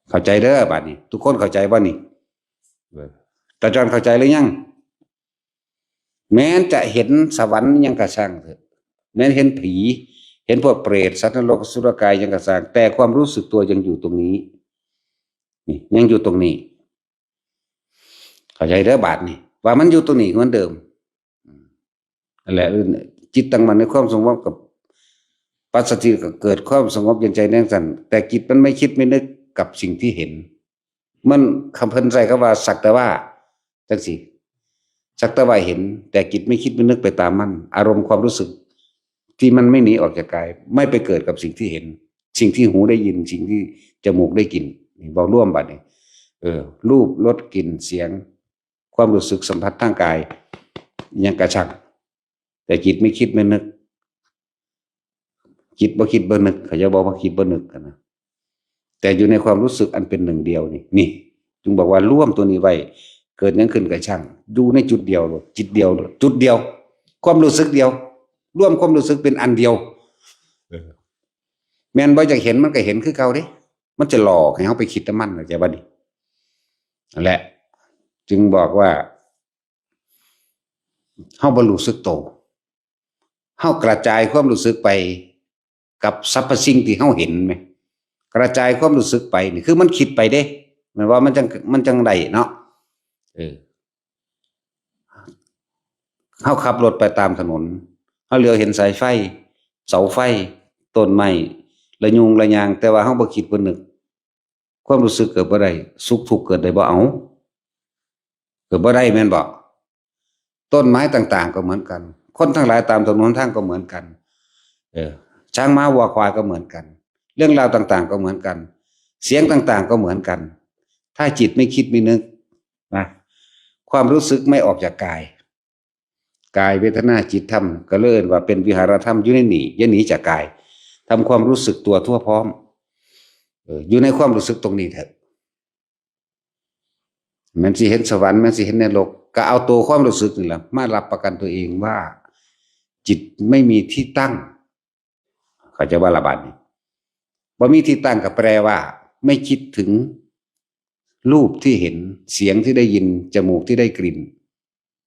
เข้าใจเด้อบาดนี้ ทุกคนเข้าใจบ่นี่ เออ ตาจอนเข้าใจหรือยัง แม้นจะเห็นสวรรค์ยังกะซ่างเถอะ แม้นเห็นผี เห็นพวกเปรต สัตว์นรก อสุรกายยังกะซ่าง แต่ความรู้สึกตัวยังอยู่ตรงนี้ นี่ ยังอยู่ตรงนี้ เข้าใจเด้อบาดนี้ ว่ามันอยู่ตรงนี้เหมือนเดิม นั่นแหละ จิตตั้งมั่นในความสงบกับปัสสัทธิก็เกิดความสงบเย็นใจแน่นสั่น แต่จิตมันไม่คิดไม่นึกกับสิ่งที่เห็น มัน คำเพิ่นใช้คำว่าสักแต่ว่า จังซี่ สักแต่ว่าเห็น แต่จิตไม่คิดไม่นึกไปตามมัน อารมณ์ความรู้สึก ที่มันไม่หนีออกจากกาย ไม่ไปเกิดกับสิ่งที่เห็น สิ่งที่หูได้ยิน สิ่งที่จมูกได้กลิ่น นี่เว้าร่วมบัดนี้ เออ รูป รส กลิ่น เสียง ความรู้สึกสัมผัสทางกาย ยังกะช่าง แต่จิตไม่คิดไม่นึก จิตบ่คิดบ่นึก เขาจะบอกว่าคิดบ่นึกกันนะ แต่อยู่ในความรู้สึกอันเป็นหนึ่งเดียวนี่ นี่ จึงบอกว่ารวมตัวนี้ไว้ เกิดหยังขึ้นกะช่าง อยู่ในจุดเดียวโลด จิตเดียวโลด จุดเดียว ความรู้สึกเดียว รวมความรู้สึกเป็นอันเดียว เออ แม่นบ่อยากเห็นมันก็เห็นคือเก่าเด้ มันจะหลอกให้เฮาไปคิดนำมัน เข้าใจบ่นี่ นั่นแหละ จึงบอกว่า เฮาบ่รู้สึกโต เฮากระจายความรู้สึกไปกับสรรพสิ่งที่เฮาเห็นแหม กระจายความรู้สึกไปนี่ คือมันคิดไปเด้ แม่นว่ามันจั่ง มันจั่งได้เนาะ เออ เฮาขับรถไปตามถนน เฮาเหลียวเห็นสายไฟ เสาไฟ ต้นไม้ ระยุงระยาง แต่ว่าเฮาบ่คิดบ่นึก ความรู้สึกเกิดบ่ได้ สุขทุกข์เกิดได้บ่ เอา เกิดบ่ได้แม่นบ่ ต้นไม้ต่างๆ ก็เหมือนกัน คนทั้งหลายตามถนนหนทางก็เหมือนกัน เออ ช้างม้าวัวควายก็เหมือนกัน เรื่องราวต่างๆ ก็เหมือนกัน เสียงต่างๆ ก็เหมือนกัน ถ้าจิตไม่คิดไม่นึกนะ ความรู้สึกไม่ออกจากกาย กายเวทนาจิตธรรม ก็เลยเอิ้นว่าเป็นวิหารธรรม อยู่ในนี่ อย่าหนีจากกาย ทำความรู้สึกตัวทั่วพร้อม เออ อยู่ในความรู้สึกตรงนี้เถอะ แม่นสิเห็นสวรรค์ แม่นสิเห็นนรก ก็เอาตัวความรู้สึกนี่แหละ มารับประกันตัวเองว่า จิตไม่มีที่ตั้ง เข้าใจบ่ล่ะบาดนี้ บ่มีที่ตั้งก็แปลว่า ไม่คิดถึงรูปที่เห็น เสียงที่ได้ยิน จมูกที่ได้กลิ่น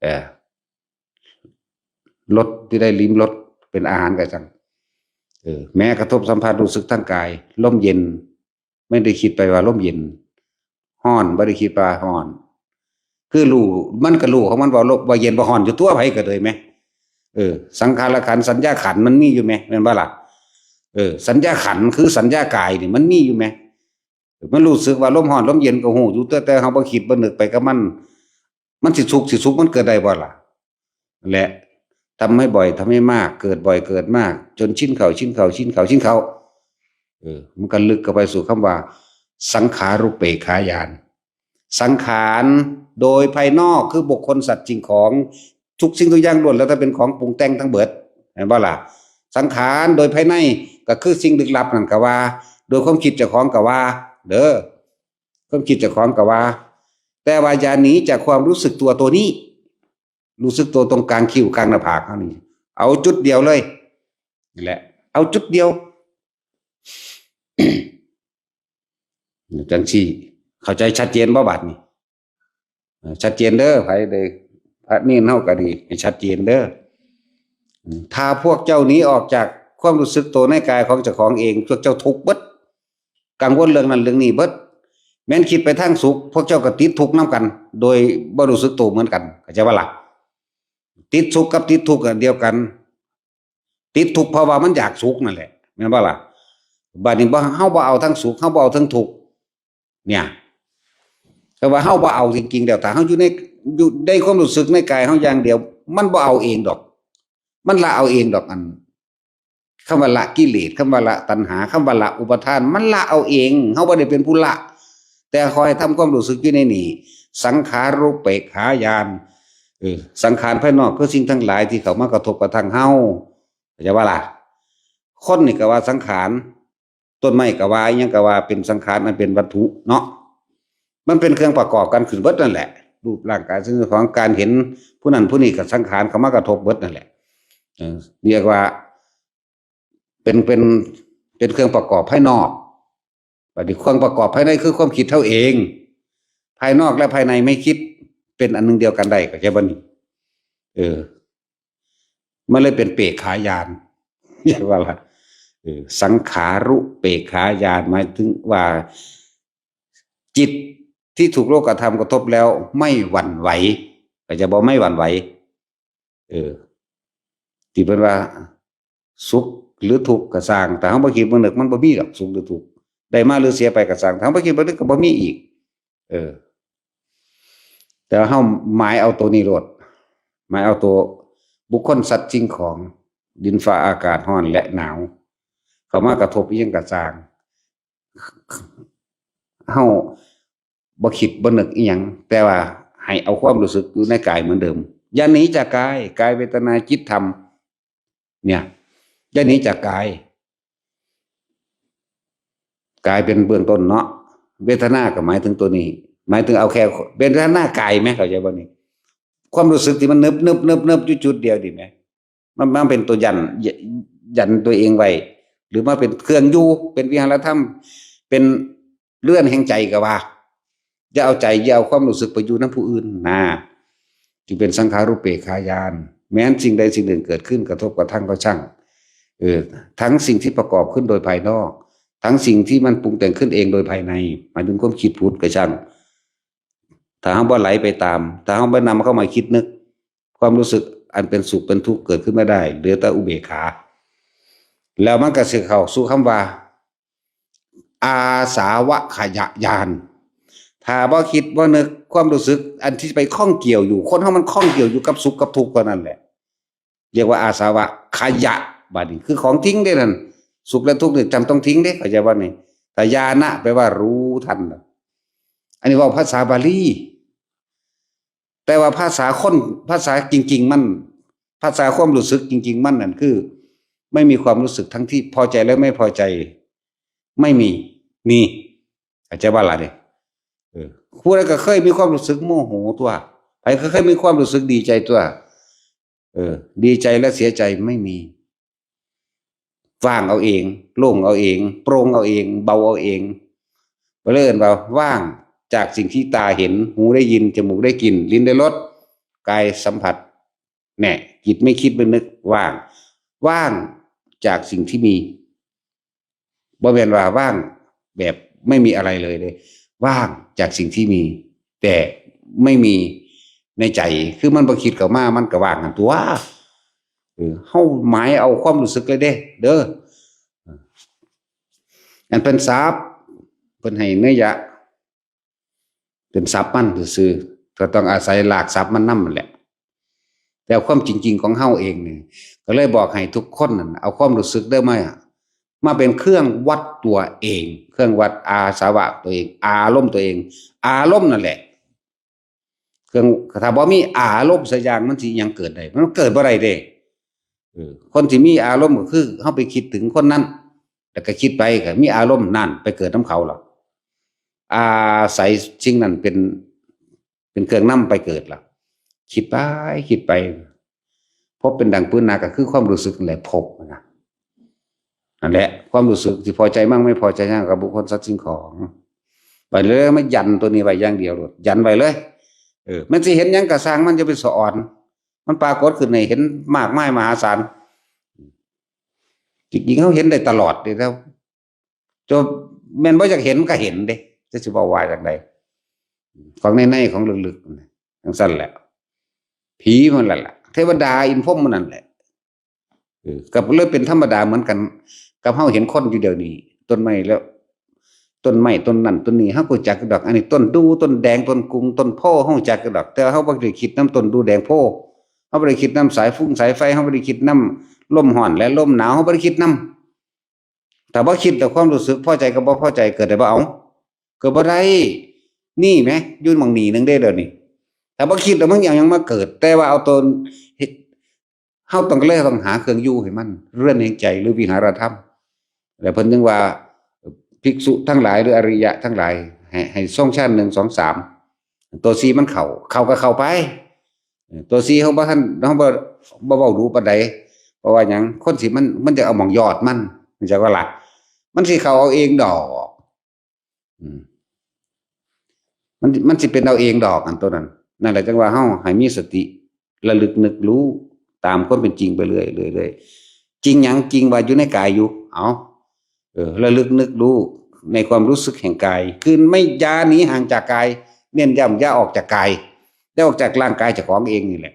เอ่อ รสที่ได้ลิ้มรสเป็นอาหารกะซัง เออ แม้กระทบสัมผัสรู้สึกทางกาย ลมเย็น ไม่ได้คิดไปว่าลมเย็น ฮ้อน บ่ได้คิดว่าฮ้อน คือรู้ มันก็รู้ของมันว่าลม ว่าเย็นว่าฮ้อนอยู่ตัว ไผก็เลยแหม เออ สังขารขันธ์ สัญญาขันธ์มันมีอยู่แหม แม่นบ่ล่ะ เออ สัญญาขันธ์คือสัญญากายนี่มันมีอยู่แหม มันรู้สึกว่าลมฮ้อนลมเย็นก็ฮู้อยู่ แต่ แต่เฮาบ่คิดบ่นึกไปกับมัน มันสิสุขสิสุขมันเกิดได้บ่ล่ะ และทำให้บ่อย ทำให้มาก เกิดบ่อย เกิดมาก จนชินเข้า ชินเข้า ชินเข้า ชินเข้า เออ มันก็ลึกเข้าไปสู่คำว่า สังขารุปเปกขาญาณ สังขารโดยภายนอกคือบุคคลสัตว์สิ่งของ ทุกสิ่งทุกอย่างล้วนแล้วแต่เป็นของปรุงแต่งทั้งเบิด แม่นบ่ล่ะ สังขารโดยภายในก็คือสิ่งลึกลับนั่นก็ว่า โดยความคิดเจ้าของก็ว่า เด้อ ความคิดเจ้าของก็ว่า แต่ว่าอย่าหนีจากความรู้สึกตัวตัวนี้ รู้สึกตัวตรงกลางคิ้วกลางหน้าผากเฮานี่ เอาจุดเดียวเลย นี่แหละ เอาจุดเดียว จังซี่ เข้าใจชัดเจนบ่บาดนี้ เอ่อ ชัดเจนเด้อ ไผได้ พระเณรเฮาก็ดี ให้ชัดเจนเด้อ ถ้าพวกเจ้าหนีออกจากความรู้สึกตัวในกายของเจ้าของเอง พวกเจ้าทุกข์เบิด กังวลเรื่องนั้นเรื่องนี้เบิด แม้นคิดไปทางสุข พวกเจ้าก็ติดทุกข์นำกัน โดยบ่รู้สึกตัวเหมือนกัน เข้าใจบ่ล่ะ ติดสุขกับติดทุกข์อันเดียวกัน ติดทุกข์เพราะว่ามันอยากสุขนั่นแหละ แม่นบ่ล่ะ บัดนี้บ่ เฮาบ่เอาทั้งสุข เฮาบ่เอาทั้งทุกข์ เนี่ย แต่ว่าเฮาบ่เอาจริงๆ แล้ว ถ้าเฮาอยู่ใน อยู่ในความรู้สึกในกายเฮาอย่างเดียว มันบ่เอาเองดอก มันละเอาเองดอก อัน คำว่าละกิเลส คำว่าละตัณหา คำว่าละอุปาทาน มันละเอาเอง เฮาบ่ได้เป็นผู้ละ แต่ขอให้ทำความรู้สึกอยู่ในนี้ สังขารุปเปกขาญาณ เออ สังขารภายนอกคือสิ่งทั้งหลายที่เข้ามากระทบกระทั่งเฮา เข้าใจบ่ล่ะ คนนี่ก็ว่าสังขาร ต้นไม้ก็ว่า อิหยังก็ว่า เป็นสังขาร อันเป็นวัตถุเนาะ มันเป็นเครื่องประกอบกันขึ้นเบิดนั่นแหละ รูปร่างกาย สิ่งของ การเห็นผู้นั้นผู้นี้ก็สังขารเข้ามากระทบเบิดนั่นแหละ เออ เรียกว่า เป็น เป็น เป็นเครื่องประกอบภายนอก บัดนี้เครื่องประกอบภายในคือความคิดเฮาเอง ภายนอกและภายในไม่คิด เป็นอันหนึ่งเดียวกันได้ เข้าใจบ่นี่ เออ มันเลยเป็นเปกขาญาณ เรียกว่าละ เออ สังขารุปเปกขาญาณ หมายถึงว่า จิตที่ถูกโลกธรรมกระทบแล้วไม่หวั่นไหว เข้าใจบ่ ไม่หวั่นไหว เออ ที่เพิ่นว่า สุขหรือทุกข์ก็ซ่าง ถ้าเฮาบ่คิดบ่นึก มันบ่มีดอกสุขหรือทุกข์ ได้มาหรือเสียไปก็ซ่าง ถ้าเฮาบ่คิดบ่นึกก็บ่มีอีก เออ แต่เฮาหมายเอาตัวนี้โลด หมายเอาตัวบุคคล สัตว์ สิ่งของ ดินฟ้าอากาศ ร้อนและหนาว เข้ามากระทบอิหยังก็ซ่าง เฮาบ่คิดบ่นึกอิหยัง แต่ว่าให้เอาความรู้สึกอยู่ในกายเหมือนเดิม อย่าหนีจากกาย กายเวทนาจิตธรรม เนี่ย อย่าหนีจากกาย กายเป็นเบื้องต้นเนาะ เวทนาก็หมายถึงตัวนี้ หมายถึงเอาแค่เวทนากายไหม เข้าใจบ่นี่ ความรู้สึกที่มันนึบนึบนึบนึบอยู่จุดเดียวนี่ไหม มัน มันเป็นตัวยัน ยันตัวเองไว้ หรือมาเป็นเครื่องอยู่ เป็นวิหารธรรม เป็นเรือนแห่งใจก็ว่า อย่าเอาใจ อย่าเอาความรู้สึกไปอยู่นำผู้อื่นนะ จึงเป็นสังขารุปเปกขาญาณ แม้นสิ่งใดสิ่งหนึ่งเกิดขึ้นกระทบกระทั่งก็ช่าง เออ ทั้งสิ่งที่ประกอบขึ้นโดยภายนอก ทั้งสิ่งที่มันปรุงแต่งขึ้นเองโดยภายใน หมายถึงความคิดผุดก็ช่าง ถ้าเฮาบ่ไหลไปตาม ถ้าเฮาบ่นำเข้ามาคิดนึก ความรู้สึกอันเป็นสุขเป็นทุกข์เกิดขึ้นไม่ได้ เหลือแต่อุเบกขา แล้วมันก็สิเข้าสู่คำว่า อาสาวัคขยญาณ ถ้าบ่คิดบ่นึก ความรู้สึกอันที่ไปข้องเกี่ยวอยู่ คนเฮามันข้องเกี่ยวอยู่กับสุขกับทุกข์เท่านั้นแหละ เรียกว่าอาสาวัคขยะ บัดนี้คือของทิ้งเด้นั่น สุขและทุกข์นี่จำต้องทิ้งเด้ เข้าใจบ่นี่ แต่ญาณะแปลว่ารู้ทัน อันนี้เว้าภาษาบาลี แต่ว่าภาษาคน ภาษาจริงๆ มัน ภาษาความรู้สึกจริงๆ มันนั่นคือ ไม่มีความรู้สึกทั้งที่พอใจและไม่พอใจ ไม่มี นี่ เข้าใจบ่ล่ะนี่ เออ ผู้ใดก็เคยมีความรู้สึกโมโหตั๊ว ใผก็เคยมีความรู้สึกดีใจตั๊ว เออ ดีใจและเสียใจไม่มี ว่างเอาเอง โล่งเอาเอง โปร่งเอาเอง เบาเอาเอง เพิ่นเลยเอิ้นว่าว่างจากสิ่งที่ตาเห็น หูได้ยิน จมูกได้กลิ่น ลิ้นได้รส กายสัมผัส แน่ จิตไม่คิดไม่นึก ว่าง ว่างจากสิ่งที่มี บ่แม่นว่าว่างแบบไม่มีอะไรเลยเด้ ว่างจากสิ่งที่มี แต่ไม่มีในใจ คือมันบ่คิดเข้ามา มันก็ว่างหั่นตั๊ว เออ เฮาหมายเอาความรู้สึกเลยเด้ เด้อ อันเป็นศัพท์ เพิ่นให้นัยยะ เป็นศัพท์มันซื่อๆ ก็ต้องอาศัยรากศัพท์มันนำนั่นแหละ แต่ความจริงๆ ของเฮาเองนี่ ก็เลยบอกให้ทุกคนนั่นเอาความรู้สึกเด้อมา มาเป็นเครื่องวัดตัวเอง เครื่องวัดอาสวะตัวเอง อารมณ์ตัวเอง อารมณ์นั่นแหละ เครื่อง ถ้าบ่มีอารมณ์สักอย่าง มันสิหยังเกิดได้ มันเกิดบ่ได้เด้ เออ คนที่มีอารมณ์ก็คือเฮาไปคิดถึงคนนั้น แล้วก็คิดไป ก็มีอารมณ์นั่น ไปเกิดนำเขาล่ะ อาศัยสิ่งนั้นเป็น เป็นเครื่องนำไปเกิดล่ะ คิดไป คิดไป พบเป็นดังปืนหนัก ก็คือความรู้สึกนั่นแหละ พบนะ นั่นแหละ ความรู้สึกที่พอใจมั่งไม่พอใจมั่งกับบุคคลสัตว์สิ่งของ ไปเลย มายันตัวนี้ไว้อย่างเดียวโลด ยันไว้เลย เออ มันสิเห็นหยังก็ซ่างมัน อย่าไปสะออน มันปรากฏขึ้นให้เห็นมากมายมหาศาล จริงๆ เฮาเห็นได้ตลอดเด้ แล้ว จนแม่นบ่อยากเห็นก็เห็นเด้ จะสิเว้าว่าจั่งใด ของในๆ ของลึกๆ นั่นน่ะ จั่งซั้นแหละ ผีมันนั่นแหละ เทวดาอินทร์พรหมมันนั่นแหละ เออ ก็เลยเป็นธรรมดาเหมือนกัน กับเฮาเห็นคนอยู่เดี๋ยวนี้ ต้นไม้แล้ว ต้นไม้ต้นนั้นต้นนี้ เฮาก็จักดอก อันนี้ต้นดู ต้นแดง ต้นกุง ต้นโพ เฮาจักดอก แต่เฮาบ่ได้คิดนำต้นดูแดงโพ เฮาบ่ได้คิดนำสายฟงสายไฟ เฮาบ่ได้คิดนำลมร้อนและลมหนาว เฮาบ่ได้คิดนำ ถ้าบ่คิดแล้วความรู้สึกพอใจกับบ่พอใจเกิดได้บ่ เอา เกิดบ่ได้ นี่แหม อยู่หม่องนี้หนึ่งเด้เดี๋ยวนี้ ถ้าบ่คิดแล้วมันยัง ยังมาเกิด แต่ว่าเอาตน เฮาต้อง เลยต้องหาเครื่องอยู่ให้มัน เรือนแห่งใจหรือวิหารธรรม แล้วเพิ่นจึงว่า ภิกษุทั้งหลายหรืออริยะทั้งหลาย ให้ ให้ทรงฌานหนึ่ง สอง สาม ตัวสี่มันเข้า เข้าก็เข้าไป เออ ตัวสี่เฮาบ่ทัน เฮาบ่ บ่เว้าดูปานใด เพราะว่าหยัง คนสิมัน มันจะเอาหม่องยอดมัน มันจะว่าล่ะ มันสิเข้าเอาเองดอก อืม มัน มันสิเป็นเอาเองดอก อันตัวนั้น นั่นแหละจังว่าเฮาให้มีสติ ระลึกนึกรู้ตามความเป็นจริงไปเรื่อยๆ เรื่อยๆ จริงหยัง จริงว่าอยู่ในกายอยู่ เอา เออ ระลึกนึกรู้ในความรู้สึกแห่งกาย คือไม่ อย่าหนีห่างจากกาย เน้นย้ำ อย่าออกจากกาย อย่าออกจากร่างกายเจ้าของเองนี่แหละ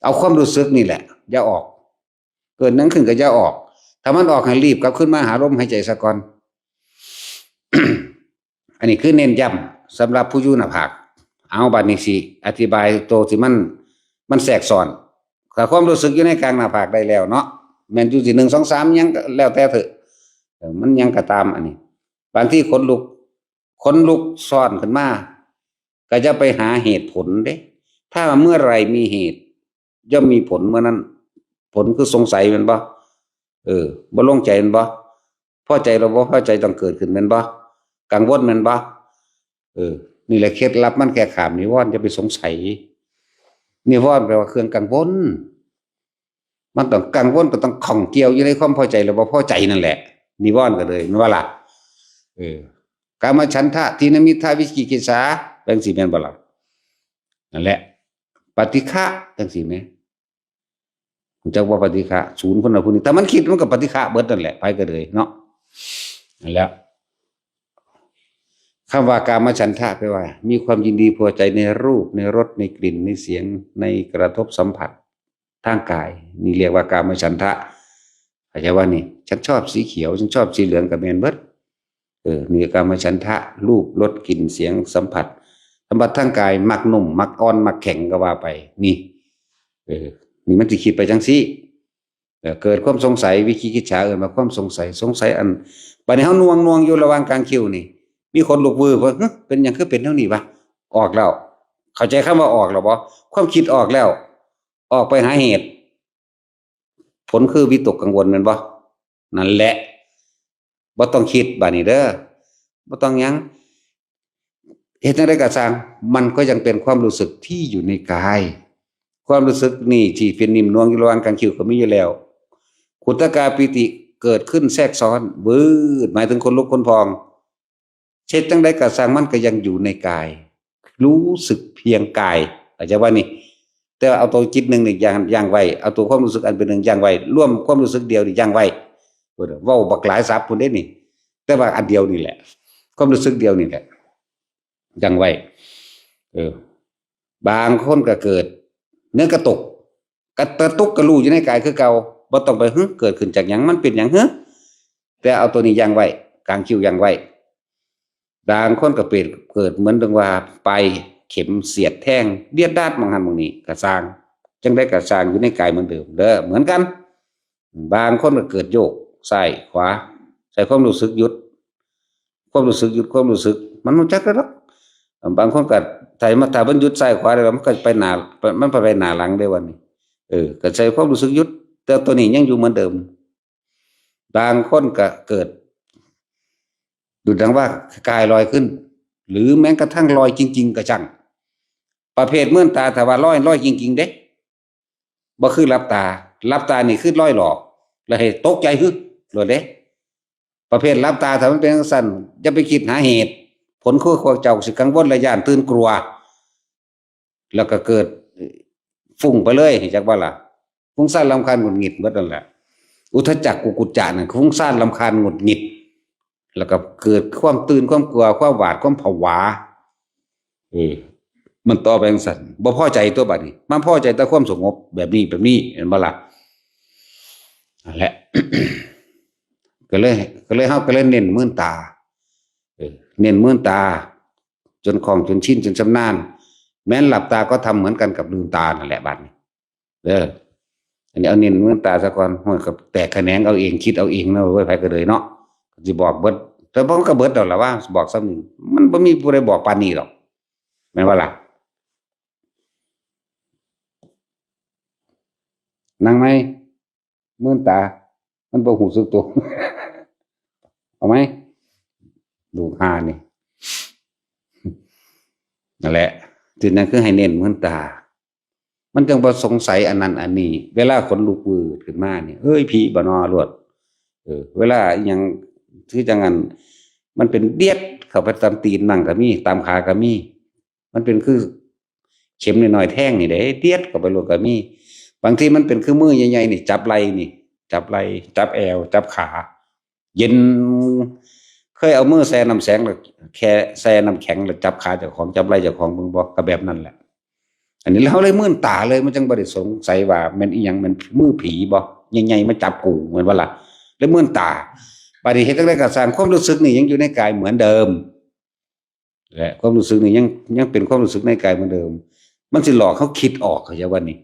เอาความรู้สึกนี่แหละ อย่าออก เกิดหยังขึ้นก็อย่าออก ถ้ามันออกให้รีบกลับคืนมาหาลมหายใจซะก่อน อันนี้คือเน้นย้ำสำหรับผู้อยู่หน้าผาก เอาบัดนี้สิอธิบายตัวที่มัน มันแทรกซ้อน ถ้าความรู้สึกอยู่ในกลางหน้าผากได้แล้วเนาะ แม่นอยู่ที่หนึ่ง สอง สาม หยังก็แล้วแต่เถอะ เออ มันหยังก็ตาม อันนี้ บางทีขนลุก ขนลุกซ้อนขึ้นมา ก็อย่าไปหาเหตุผลเด้ ถ้าเมื่อไหร่มีเหตุ ย่อมมีผลเมื่อนั้น ผลคือสงสัยแม่นบ่ เออ บ่โล่งใจแม่นบ่ พอใจหรือบ่พอใจต้องเกิดขึ้นแม่นบ่ กังวลแม่นบ่ เออ นี่แหละเคล็ดลับมัน แค่ข้ามนิวรณ์ อย่าไปสงสัย นิวรณ์แปลว่าเครื่องกังวล มันต้องกังวล ก็ต้องข้องเกี่ยวอยู่ในความพอใจหรือบ่พอใจนั่นแหละ นิวรณ์ก็เลย แม่นบ่ล่ะ เออ กามฉันทะ ถีนมิทธะ วิจิกิจฉา จังซี่แม่นบ่ล่ะ นั่นแหละ ปฏิฆะ จังซี่แหม รู้จักว่าปฏิฆะ ศูนย์พุ้นน่ะพุ้นนี่ ถ้ามันคิดมันก็ปฏิฆะเบิดนั่นแหละ ไปก็เลยเนาะ นั่นแหละ คำว่ากามฉันทะแปลว่า มีความยินดีพอใจในรูป ในรส ในกลิ่น ในเสียง ในกระทบสัมผัสทางกาย นี่เรียกว่ากามฉันทะ เข้าใจว่านี่ ฉันชอบสีเขียว ฉันชอบสีเหลืองก็แม่นเบิด เออ นี่กามฉันทะ รูป รส กลิ่น เสียง สัมผัส สัมผัสทางกาย มักนุ่ม มักอ่อน มักแข็งก็ว่าไป นี่ เออ นี่มันสิคิดไปจังซี่ เออ เกิดความสงสัย วิจิกิจฉา เอิ้นว่าความสงสัย สงสัยอัน บัดนี้เฮาหน่วงๆ อยู่ระหว่างกลางคิ้วนี่ มีขนลุกวืบว่า "ฮะ เป็นหยังคือเป็นแนวนี้วะ" ออกแล้ว เข้าใจคำว่าออกแล้วบ่ ความคิดออกแล้ว ออกไปหาเหตุ ผลคือวิตกกังวลแม่นบ่ นั่นแหละ บ่ต้องคิดบัดนี้เด้อ บ่ต้องหยัง เฮ็ดจั่งใดก็ซ่าง มันก็ยังเป็นความรู้สึกที่อยู่ในกาย ความรู้สึกนี่ที่เป็นนิ่มนวลอยู่ระหว่างกลางคิ้วก็มีอยู่แล้ว ขุทกาปีติเกิดขึ้นแทรกซ้อน วืด หมายถึงขนลุกขนพอง เฮ็ดจั่งใดก็ซ่าง มันก็ยังอยู่ในกาย รู้สึกเพียงกาย เข้าใจว่านี่ แต่ว่าเอาตัวจิตหนึ่งนี่ยั้ง ยั้งไว้ เอาตัวความรู้สึกอันเป็นหนึ่งยั้งไว้ รวมความรู้สึกเดียวนี่ยั้งไว้ เว้าบักหลายศัพท์พุ้นเด้นี่ แต่ว่าอันเดียวนี่แหละ ความรู้สึกเดียวนี่แหละ ยั้งไว้ เออ บางคนก็เกิด เนื้อกระตุก กระตุกกระลู่อยู่ในกายคือเก่า บ่ต้องไป "หึ เกิดขึ้นจากหยัง มันเป็นหยัง หึ" แต่เอาตัวนี้ยั้งไว้ กลางคิ้วยั้งไว้ บางคนก็เปรตเกิดเหมือนดังว่าปลายเข็มเสียดแทง เลียดดาดหม่องหั้นหม่องนี้ ก็ซ่าง จั่งใดก็ซ่าง อยู่ในกายเหมือนเดิมเด้อ เหมือนกัน บางคนก็เกิดโยกซ้ายขวา ใส่ความรู้สึกหยุด ความรู้สึกหยุด ความรู้สึก มันรู้จักแล้วเนาะ บางคนก็ถ้ามัน ถ้ามันหยุดซ้ายขวาแล้ว มันก็ไปหน้า มันไปหน้าหลังได้วันนี้ เออ ก็ใส่ความรู้สึกหยุด แต่ตัวนี้ยังอยู่เหมือนเดิม บางคนก็เกิด ดุจดังว่ากายลอยขึ้น หรือแม้กระทั่งลอยจริงๆ ก็ช่าง ประเภทเมื่อนตา ถ้าว่าลอย ลอยจริงๆ เด้ บ่คือหลับตา หลับตานี่คือลอยหลอก แล้วให้ตกใจ "หึ" โลดเด้ ประเภทหลับตา ถ้ามันเป็นจั่งซั้น อย่าไปคิดหาเหตุผล คือพวกเจ้าสิกังวลและย้านตื่นกลัว แล้วก็เกิดฟุ้งไปเลย จักว่าล่ะ ฟุ้งซ่านรำคาญหงุดหงิดเบิดนั่นแหละ อุทธัจจะกุกุจจะนั่น ฟุ้งซ่านรำคาญหงุดหงิด แล้วก็เกิดความตื่น ความกลัว ความหวาด ความผวา เออ มันต่อไปจั่งซั้น บ่พอใจตัวบัดนี้ มาพอใจแต่ความสงบแบบนี้ แบบนี้ เห็นบ่ล่ะ นั่นแหละ ก็เลย ก็เลยเฮาก็เลยเน้นมืนตา เออ เน้นมืนตา จนคล่องจนชินจนชำนาญ แม้นหลับตาก็ทำเหมือนกันกับลืมตานั่นแหละบัดนี้ เออ อันนี้เอาเน้นมืนตาซะก่อน โอ้ย ก็แตกแขนงเอาเอง คิดเอาเองนะเว้ย ไผก็เลยเนาะ สิบอกเบิด แต่ผมก็เบิดแล้วล่ะว่า บอกซ้ำนี่ มันบ่มีผู้ใดบอกปานนี้หรอก แม่นบ่ล่ะ นั่งไหม มืนตา มันบ่รู้สึกตัว เอาไหม ลูกหานี่ นั่นแหละ จึงนั้นคือให้เน้นมืนตา มันจั่งบ่สงสัยอันนั้นอันนี้ เวลาขนลุกวืดขึ้นมานี่ เอ้ย ผีบ่นอ โลด เออ เวลาอิหยัง คือจั่งอัน มันเป็นเดียดเข้าไปตามตีนมั่งก็มี ตามขาก็มี มันเป็นคือเข็มน้อยๆแทงนี่เด้ เดียดเข้าไปโลดก็มี บางทีมันเป็นคือมือใหญ่ๆนี่ จับไหล่นี่ จับไหล่ จับแอว จับขา เย็น เคยเอามือแช่น้ำแข็งแล้ว แค่แช่น้ำแข็งแล้วจับขาเจ้าของ จับไหล่เจ้าของเบิ่งบ่ ก็แบบนั้นแหละ อันนี้เราเลยมืนตาเลย มันจั่งบ่ได้สงสัยว่าแม่นอีหยัง แม่นมือผีบ่ ใหญ่ๆมาจับกู แม่นบ่ล่ะ เลยมืนตา บัดนี้เฮ็ดจั่งใดก็ซ่าง ความรู้สึกนี่ยังอยู่ในกายเหมือนเดิม และความรู้สึกนี่ยัง ยังเป็นความรู้สึกในกายเหมือนเดิม มันสิหลอกเฮาคิดออก เข้าใจบ่นี่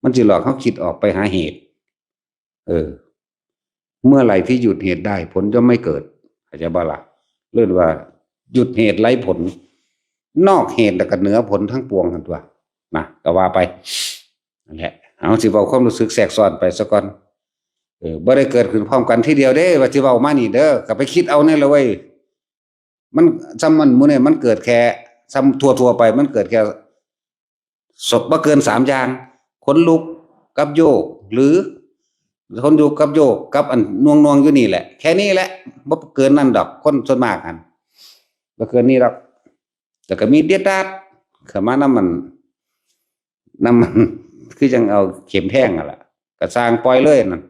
มันสิหลอกเฮาคิดออกไปหาเหตุ เออ เมื่อไหร่ที่หยุดเหตุได้ ผลย่อมไม่เกิด เข้าใจบ่ล่ะ เรียกว่าหยุดเหตุไร้ผล นอกเหตุแล้วก็เหนือผลทั้งปวงหั่นตั๊ว นะ ก็ว่าไป นั่นแหละ เอา สิเว้าความรู้สึกแทรกซ้อนไปซะก่อน เออ บ่ได้เกิดขึ้นพร้อมกันทีเดียวเด้ ว่าสิเว้ามานี่เด้อ ก็ไปคิดเอาแน่ละเว้ย มัน ซ้ำมันหมู่นี่มันเกิดแค่ ซ้ำทั่วๆไปมันเกิดแค่ สบ บ่เกินสามอย่าง ขนลุกกับโยก หรือขนลุกกับโยกกับอันหน่วงๆอยู่นี่แหละ แค่นี้แหละ บ่เกินนั่นดอก คนส่วนมากหั่น บ่เกินนี้ดอก แต่ก็มีเดียดดาดเข้ามานำมัน นำมัน คือจั่งเอาเข็มแทงหั่นล่ะ ก็ซ่างปล่อยเลยนั่น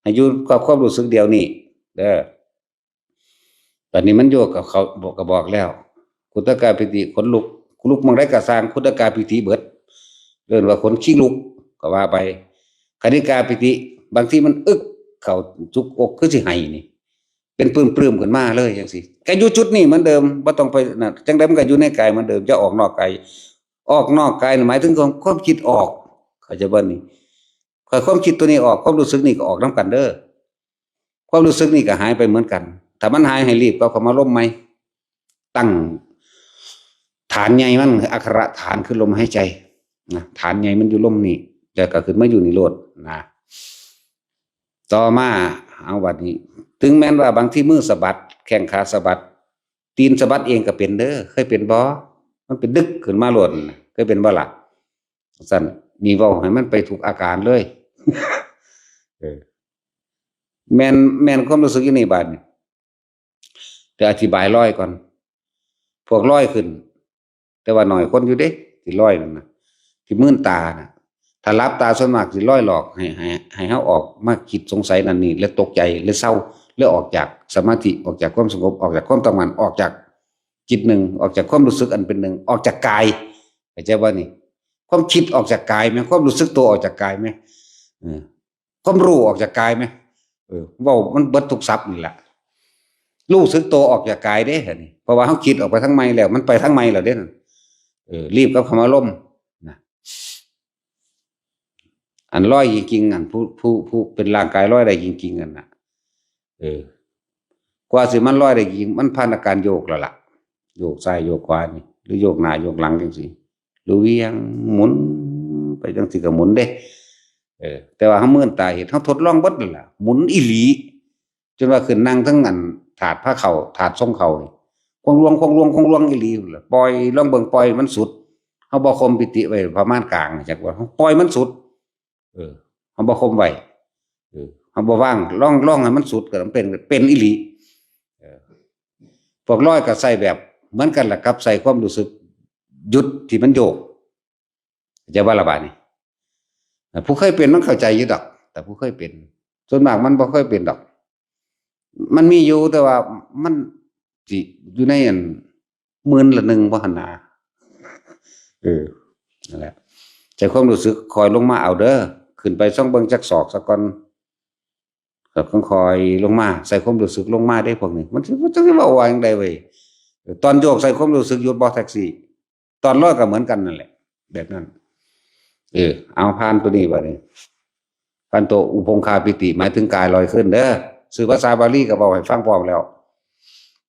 ให้อยู่กับความรู้สึกเดี๋ยวนี้เด้อ ตอนนี้มันโยกกับเขา บอก ก็บอกแล้ว ขุทกาปีติ ขนลุก ลุกหม่องใดก็ซ่าง ขุทกาปีติเบิด เอิ้นว่าขนขี้ลุก ก็ว่าไป คณิกาปีติ บางทีมันอึกเข้าจุกอก คือสิไห้นี่ เป็นปลื้มๆขึ้นมาเลยจั่งซี้ ก็อยู่จุดนี้เหมือนเดิม บ่ต้องไปนั่น จั่งใดมันก็อยู่ในกายเหมือนเดิม อย่าออกนอกกาย ออกนอกกายนี่หมายถึงความ ความคิดออก เข้าใจบ่นี่ ข้อยความคิดตัวนี้ออก ความรู้สึกนี่ก็ออกนำกันเด้อ ความรู้สึกนี่ก็หายไปเหมือนกัน ถ้ามันหายให้รีบกลับเข้ามาลมใหม่ ตั้งฐานใหญ่มัน อักขระฐานคือลมหายใจนะ ฐานใหญ่มันอยู่ลมนี่ แล้วก็ขึ้นมาอยู่นี่โลดนะ ต่อมา เอาบัดนี้ ถึงแม้นว่าบางทีมือสะบัด แข้งขาสะบัด ตีนสะบัดเองก็เป็นเด้อ เคยเป็นบ่ มันเป็นดึกขึ้นมาโลดนะ เคยเป็นบ่ล่ะ ซั่น นี่เว้าให้มันไปทุกอาการเลย เออ แม่น แม่นความรู้สึกอยู่นี่บาดนี้ แต่อธิบายลอยก่อน พวกลอยขึ้น แต่ว่าน้อยคนอยู่เด้ ที่ลอยนั่นน่ะ ที่มืนตาน่ะ ถ้าหลับตาส่วนมากสิลอยหลอก ให้ ให้ ให้เฮาออกมาคิดสงสัยนั่นนี่ และตกใจ และเซา และออกจากสมาธิ ออกจากความสงบ ออกจากความตั้งมั่น ออกจากจิตหนึ่ง ออกจากความรู้สึกอันเป็นหนึ่ง ออกจากกาย เข้าใจบ่นี่ ความคิดออกจากกายแม่น ความรู้สึกตัวออกจากกายแม่น เออ ความรู้ออกจากกายแม่น เออ เว้ามันเบิดทุกศัพท์นี่แหละ รู้สึกตัวออกจากกายเด้ อันนี้ เพราะว่าเฮาคิดออกไปทางใหม่แล้ว มันไปทางใหม่แล้วเด้นั่น เออ รีบกลับเข้ามาลมนะ อันลอยจริงๆ อันผู้ ผู้ ผู้เป็นร่างกายลอยได้จริงๆ อันน่ะ เออ กว่าสิมันลอยได้จริง มันผ่านอาการโยกแล้วล่ะ โยกซ้ายโยกขวานี่ หรือโยกหน้าโยกหลังจั่งซี้ หรือเหวี่ยงหมุนไปจั่งซี้ก็หมุนเด้ เออ แต่ว่าเฮามืนตาเฮ็ด เฮาทดลองเบิดนั่นล่ะ หมุนอีหลี จนว่าขึ้นนั่งทั้งอันถาดพาเข้า ถาดส่งเข้านี่ ควงลวง ควงลวง ควงลวงอีหลี ปล่อย ลองเบิ่ง ปล่อยมันสุด เฮาบ่ข่มปีติไว้ประมาณกลาง จักว่า ปล่อยมันสุด เออ เฮาบ่ข่มไว้ เออ เฮาบ่วาง ลอง ลองให้มันสุดก็เป็น เป็นอีหลี เออ พวกลอยก็ใส่แบบเหมือนกันล่ะ กับใส่ความรู้สึกหยุดที่มันโยก เข้าใจบ่ล่ะบาดนี้ อ่า ผู้เคยเป็นมันเข้าใจอยู่ดอก แต่ผู้เคยเป็น ส่วนมากมันบ่เคยเป็นดอก มันมีอยู่ แต่ว่ามันสิอยู่ในอันหมื่นละหนึ่งบ่หั่นนะ เออ นั่นแหละ ใช้ความรู้สึกคอยลงมาเอาเด้อ ขึ้นไปซองเบิ่งจักศอกซะก่อน ก็ค่อยๆลงมา ใส่ความรู้สึกลงมาได้พวกนี้ มันสิมันจะว่าว่าอย่างใดเว้ย ตอนโยกใส่ความรู้สึกหยุดบ่แท็กซี่ ตอนลอยก็เหมือนกันนั่นแหละ แบบนั้น เออ เอาผ่านตัวนี้บัดนี้ พันโต อุพงคาปิติ หมายถึงกายลอยขึ้นเด้อ สื่อภาษาบาลีก็บอกให้ฟังพร้อมแล้ว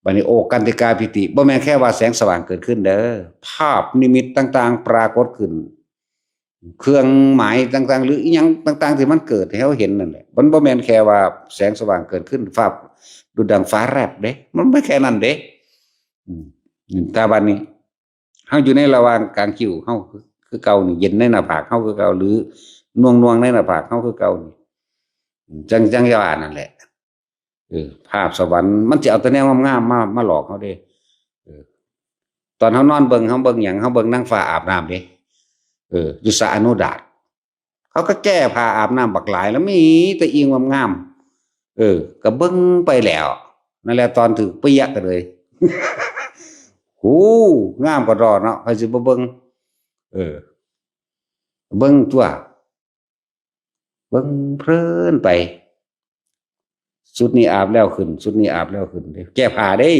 บัดนี้ โอกันติกาปิติ บ่แม่นแค่ว่าแสงสว่างเกิดขึ้นเด้อ ภาพนิมิตต่างๆ ปรากฏขึ้น เครื่องหมายต่างๆ หรืออีหยังต่างๆ ที่มันเกิดให้เราเห็นนั่นแหละ มันบ่แม่นแค่ว่าแสงสว่างเกิดขึ้น ฟ้า ดุจดังฟ้าแลบเด้ มันไม่แค่นั้นเด้ อืม แต่บัดนี้ เฮาอยู่ในระหว่างกลางคิว เฮาคือเก่านี่ เย็นในหน้าผากเฮาคือเก่า หรือหน่วงๆในหน้าผากเฮาคือเก่านี่ จัง จังอย่าว่านั่นแหละ เออ ภาพสวรรค์ มันสิเอาแต่แนวงามๆมา มาหลอกเฮาเด้ เออ ตอนเฮานอนเบิ่ง เฮาเบิ่งหยัง เฮาเบิ่งนางฟ้าอาบน้ำเด้ เออ อยู่สระอโนดาต เขาก็แก้ผ้าอาบน้ำบักหลาย แล้วมีแต่อิงงามๆ เออ ก็เบิ่งไปแล้ว นั่นแหละ ตอนถือเปียกก็เลย โห งามกว่าดอกเนาะ ใครสิบ่เบิ่ง เออ เบิ่งตัว เบิ่งเพลินไป ชุดนี้อาบแล้วขึ้น ชุดนี้อาบแล้วขึ้นเด้ แก้ผ้าเด้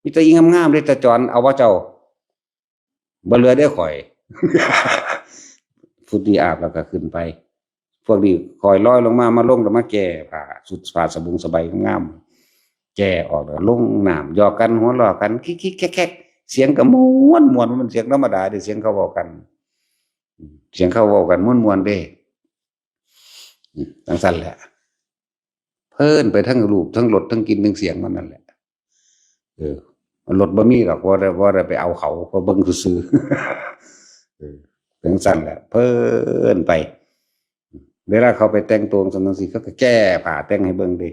มีแต่อิงงามๆเด้ ตาจอน เอาว่าเจ้า บ่เหลือเด้อข่อย ชุดนี้อาบแล้วก็ขึ้นไป พวกนี้ค่อยลอยลงมา มาลงแล้วมาแก้ผ้า ชุดผ้าสบงสบายงามๆ แก้ออกแล้วลงน้ำ หยอกกัน หัวเราะกัน คิกๆแคกๆ เสียงก็ม่วนๆ มันเสียงธรรมดาเด้ เสียงเขาเว้ากัน เสียงเขาเว้ากันม่วนๆเด้ จังซั่นแหละ เพลินไปทั้งรูป ทั้งรส ทั้งกลิ่น ทั้งเสียงมันนั่นแหละ เออ รสบ่มีดอก บ่ได้ บ่ได้ไปเอาเขา เพราะเบิ่งซื่อๆ เออ จังซั่นแหละ เพลินไป เวลาเขาไปแต่งตัวจังซี่ เขาก็แก้ผ้าแต่งให้เบิ่งเด้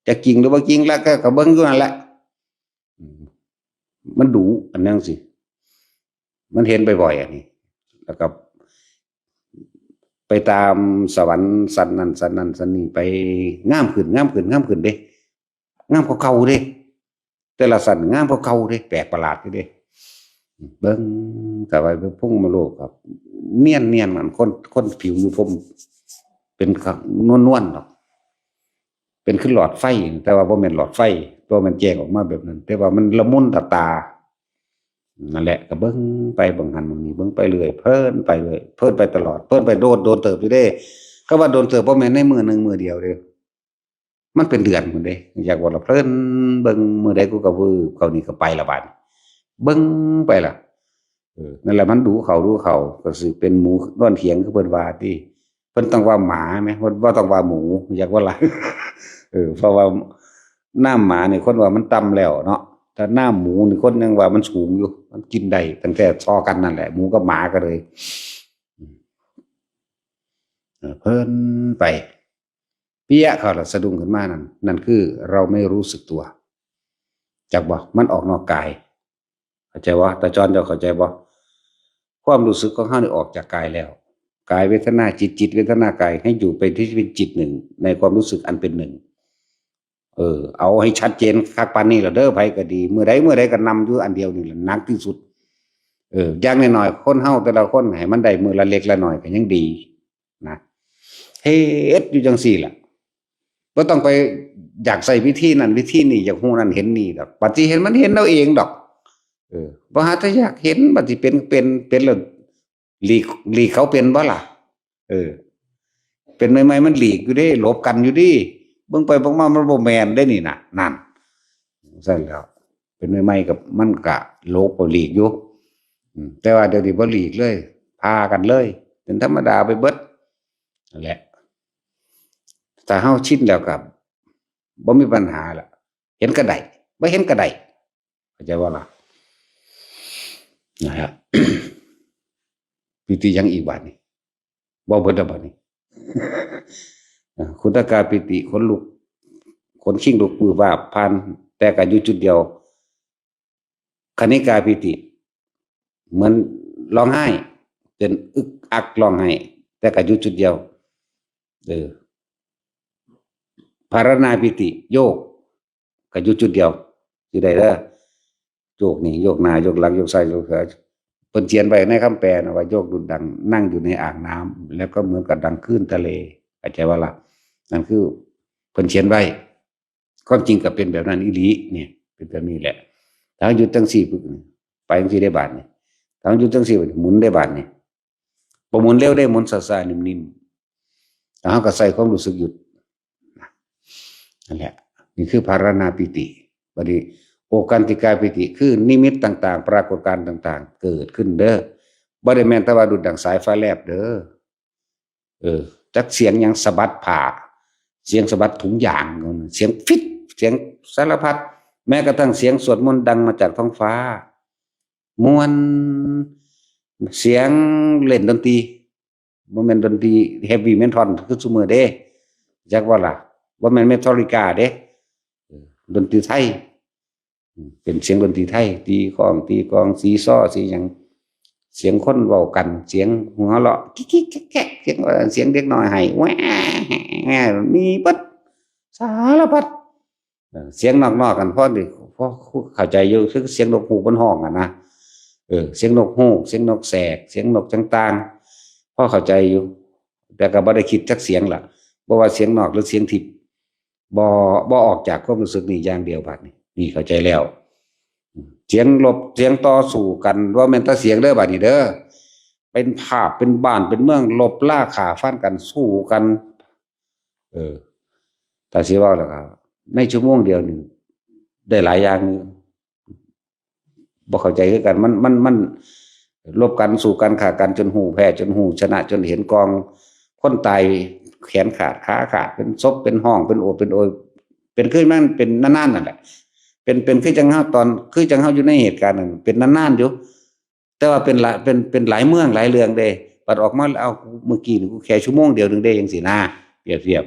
จะจริงหรือบ่จริง แล้วก็ ก็เบิ่งอยู่นั่นแหละ อืม มันดู อันนั้นสิ มันเห็นบ่อยๆ อันนี้ แล้วก็ ไปตามสวรรค์ชั้นนั้นชั้นนั้นชั้นนี้ ไปงามขึ้น งามขึ้น งามขึ้นเด้ งามกว่าเก่าเด้ แต่ละชั้นงามกว่าเก่าเด้ แปลกประหลาดอยู่เด้ เบิ่ง แต่ว่าเบิ่งพรหมโลกครับ เนียนๆ เหมือนคน คนผิวอยู่พรหม เป็นนวลๆ ดอก เป็นคือหลอดไฟ แต่ว่าบ่แม่นหลอดไฟ บ่แม่นแจ้งออกมาแบบนั้น แต่ว่ามันละมุนตาตา นั่นแหละ ก็เบิ่งไปเบิ่งหั้นเบิ่งนี่ เบิ่งไปเรื่อย เพลินไปเรื่อย เพลินไปตลอด เพลินไปโดน โดนเติบอยู่เด้ คำว่าโดนเติบบ่แม่นในมื้อหนึ่งมื้อเดียวเด้ มันเป็นเดือนพุ้นเด้ อยากว่าละเพลิน เบิ่งมื้อใดกูก็วืบเข้านี่ก็ไปละบาดนี้ เบิ่งไปละ เออ นั่นแหละ มันดูเขา ดูเขา ก็สิเป็นหมูนอนเถียงคือเพิ่นว่าติ เพิ่นต้องว่าหมาแหม เพิ่นบ่ต้องว่าหมู อยากว่าละ เออ เพราะว่าน้ำหมานี่คนว่ามันต่ำแล้วเนาะ แต่น้ำหมูนี่คนยังว่ามันสูงอยู่ มันกินได้ตั้งแต่ซอกันนั่นแหละ หมูกับหมาก็เลย เออ เพลินไป เปี้ยเข้าละสะดุ้งขึ้นมานั่น นั่นคือเราไม่รู้สึกตัว จักบ่ มันออกนอกกาย เข้าใจบ่ ตาจอน เจ้าเข้าใจบ่ ความรู้สึกของเฮานี่ออกจากกายแล้ว กายเวทนาจิต จิตเวทนากาย ให้อยู่ไปที่เป็นจิตหนึ่ง ในความรู้สึกอันเป็นหนึ่ง เออ เอาให้ชัดเจนคักปานนี้ล่ะเด้อ ไผก็ดี มื้อใดมื้อใดก็นำอยู่อันเดียวนี่แหละ หนักที่สุด เออ อย่างน้อยๆ คนเฮาแต่ละคนให้มันได้มื้อละเล็กละน้อยก็ยังดีนะ เฮ็ดอยู่จังซี่ล่ะ บ่ต้องไปอยากใช้วิธีนั้นวิธีนี้ อยากฮู้นั่นเห็นนี่ดอก บัดสิเห็นมันเห็นเอาเองดอก เออ บ่หาแต่อยากเห็น บัดสิเป็น เป็น เป็นแล้ว หลีก หลีกเขาเป็นบ่ล่ะ เออ เป็นใหม่ๆ มันหลีกอยู่เด้ หลบกันอยู่เด้ เบิ่งไปเบิ่งมามันบ่แม่นเด้นี่น่ะ นั่น ซั่นแหล้ว เป็นใหม่ๆ ก็ มันก็หลบก็หลีกอยู่ อืม แต่ว่าเดี๋ยวนี้บ่หลีกเลย พากันเลย เป็นธรรมดาไปเบิด นั่นแหละ ถ้าเฮาชินแล้วก็บ่มีปัญหาละ เห็นก็ได้ บ่เห็นก็ได้ เข้าใจบ่ล่ะ นะฮะ ปีติหยังอีกบาดนี้ เว้าเบิดแล้วบาดนี้ อ่า ขุทกาปีติ ขนลุก ขนคิงลุกวืบวาบ ผ่าน แต่ก็อยู่จุดเดียว คณิกาปีติ เหมือนร้องไห้ เป็นอึกอักร้องไห้ แต่ก็อยู่จุดเดียว เออ ภารณาปีติ โยก ก็อยู่จุดเดียว สิได้เด้อ โยกนี่ โยกหน้า โยกหลัง โยกซ้าย โยกขวา เพิ่นเขียนไว้ในคำแปลนะว่า โยกดุจดังนั่งอยู่ในอ่างน้ำ แล้วก็เหมือนกับดังคลื่นทะเล เข้าใจบ่ล่ะ นั่นคือ เพิ่นเขียนไว้ ความจริงก็เป็นแบบนั้นอีหลีเนี่ย เป็นแบบนี้แหละ ถ้าหยุดจังซี่ปึ๊บ ไปจังซี่ได้บาดนี่ ถ้าหยุดจังซี่ หมุนได้บาดนี่ บ่หมุนเร็วได้ หมุนช้าๆ นิ่มๆ แล้วเราก็ใส่ความรู้สึกหยุด นั่นแหละ นี่คือภารณาปีติ บัดนี้ โอกันติกาปีติ คือนิมิตต่างๆ ปรากฏการณ์ต่างๆ เกิดขึ้นเด้อ บ่ได้แม่นแต่ว่าดุจดั่งสายฟ้าแลบเด้อ เออ จักเสียงหยังสะบัดผ้า เสียงสะบัดถุงยาง เสียงฟิด เสียงสารพัด แม้กระทั่งเสียงสวดมนต์ดังมาจากท้องฟ้า ม่วน เสียงเล่นดนตรี บ่แม่นดนตรี heavy metal คือซุมื้อเด้ จักบ่ล่ะ บ่แม่น Metallica เด้ เออ ดนตรีไทย อืม เป็นเสียงดนตรีไทย ตีค้อง ตีกลอง ซีซอ ซีหยัง เสียงคนเว้ากัน เสียงหัวเราะ คิกๆ แคะๆ เสียงว่า เสียงเด็กน้อยไห้ แหว่ แหว่ มีเบิด สารพัด เออ เสียงนอกๆ กัน พอดี พอเข้าใจอยู่ คือเสียงนกฮูกมันฮ้องอะนะ เออ เสียงนกฮูก เสียงนกแสก เสียงนกต่างๆ พอเข้าใจอยู่ แต่ก็บ่ได้คิดจักเสียงล่ะ บ่ว่าเสียงนอกหรือเสียงทิพย์ บ่ บ่ออกจากความรู้สึกนี่อย่างเดียว บัดนี้ นี่เข้าใจแล้ว เสียงรบ เสียงต่อสู้กัน บ่แม่นแต่เสียงเด้อ บัดนี้เด้อ เป็นภาพ เป็นบ้าน เป็นเมือง รบราฆ่าฟันกัน สู้กัน เออ ถ้าสิเว้าแล้วก็ ในชั่วโมงเดียวนี่ ได้หลายอย่างอยู่ บ่เข้าใจคือกัน มัน มัน มันรบกัน สู้กัน ฆ่ากัน จนฮู้แพ้ จนฮู้ชนะ จนเห็นกอง คนตาย แขนขาด ขาขาด เป็นศพ เป็นฮ้อง เป็นโอด เป็นโอย เป็นคือมันเป็นนานๆ นั่นแหละ เป็น เป็นคือจั่งเฮาตอน คือจั่งเฮาอยู่ในเหตุการณ์นั้น เป็นนานๆ อยู่ แต่ว่าเป็นหลาย เป็น เป็นหลายเมืองหลายเรื่องเด้ บัดออกมาแล้ว เอ้า เมื่อกี้นี่กูแค่ชั่วโมงเดียวหนึ่งเด้ จั่งซี้นะ เปรียบเทียบ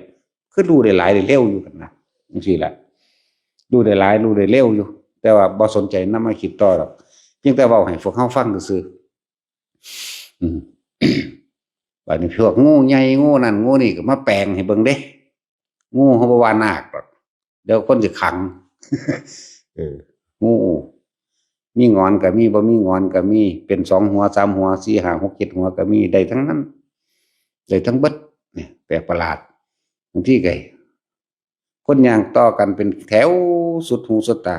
คือรู้ได้หลายได้เร็วอยู่หั่นนะ จั่งซี้ล่ะ รู้ได้หลาย รู้ได้เร็วอยู่ แต่ว่าบ่สนใจนำมาคิดต่อดอก เพียงแต่เว้าให้พวกเฮาฟังซื่อๆ อืม บัดนี้พวกงูใหญ่ งูนั่น งูนี่ก็มาแปลงให้เบิ่งเด้ งูเฮาบ่ว่านาคดอก เดี๋ยวคนสิขัง เออ งู มีหงอนก็มี บ่มีหงอนก็มี เป็นสองหัว สามหัว สี่ ห้า หก เจ็ด หัวก็มี ได้ทั้งนั้น ได้ทั้งเบิด เนี่ย แปลกประหลาด บางทีก็ คนย่างต่อกันเป็นแถวสุดหูสุดตา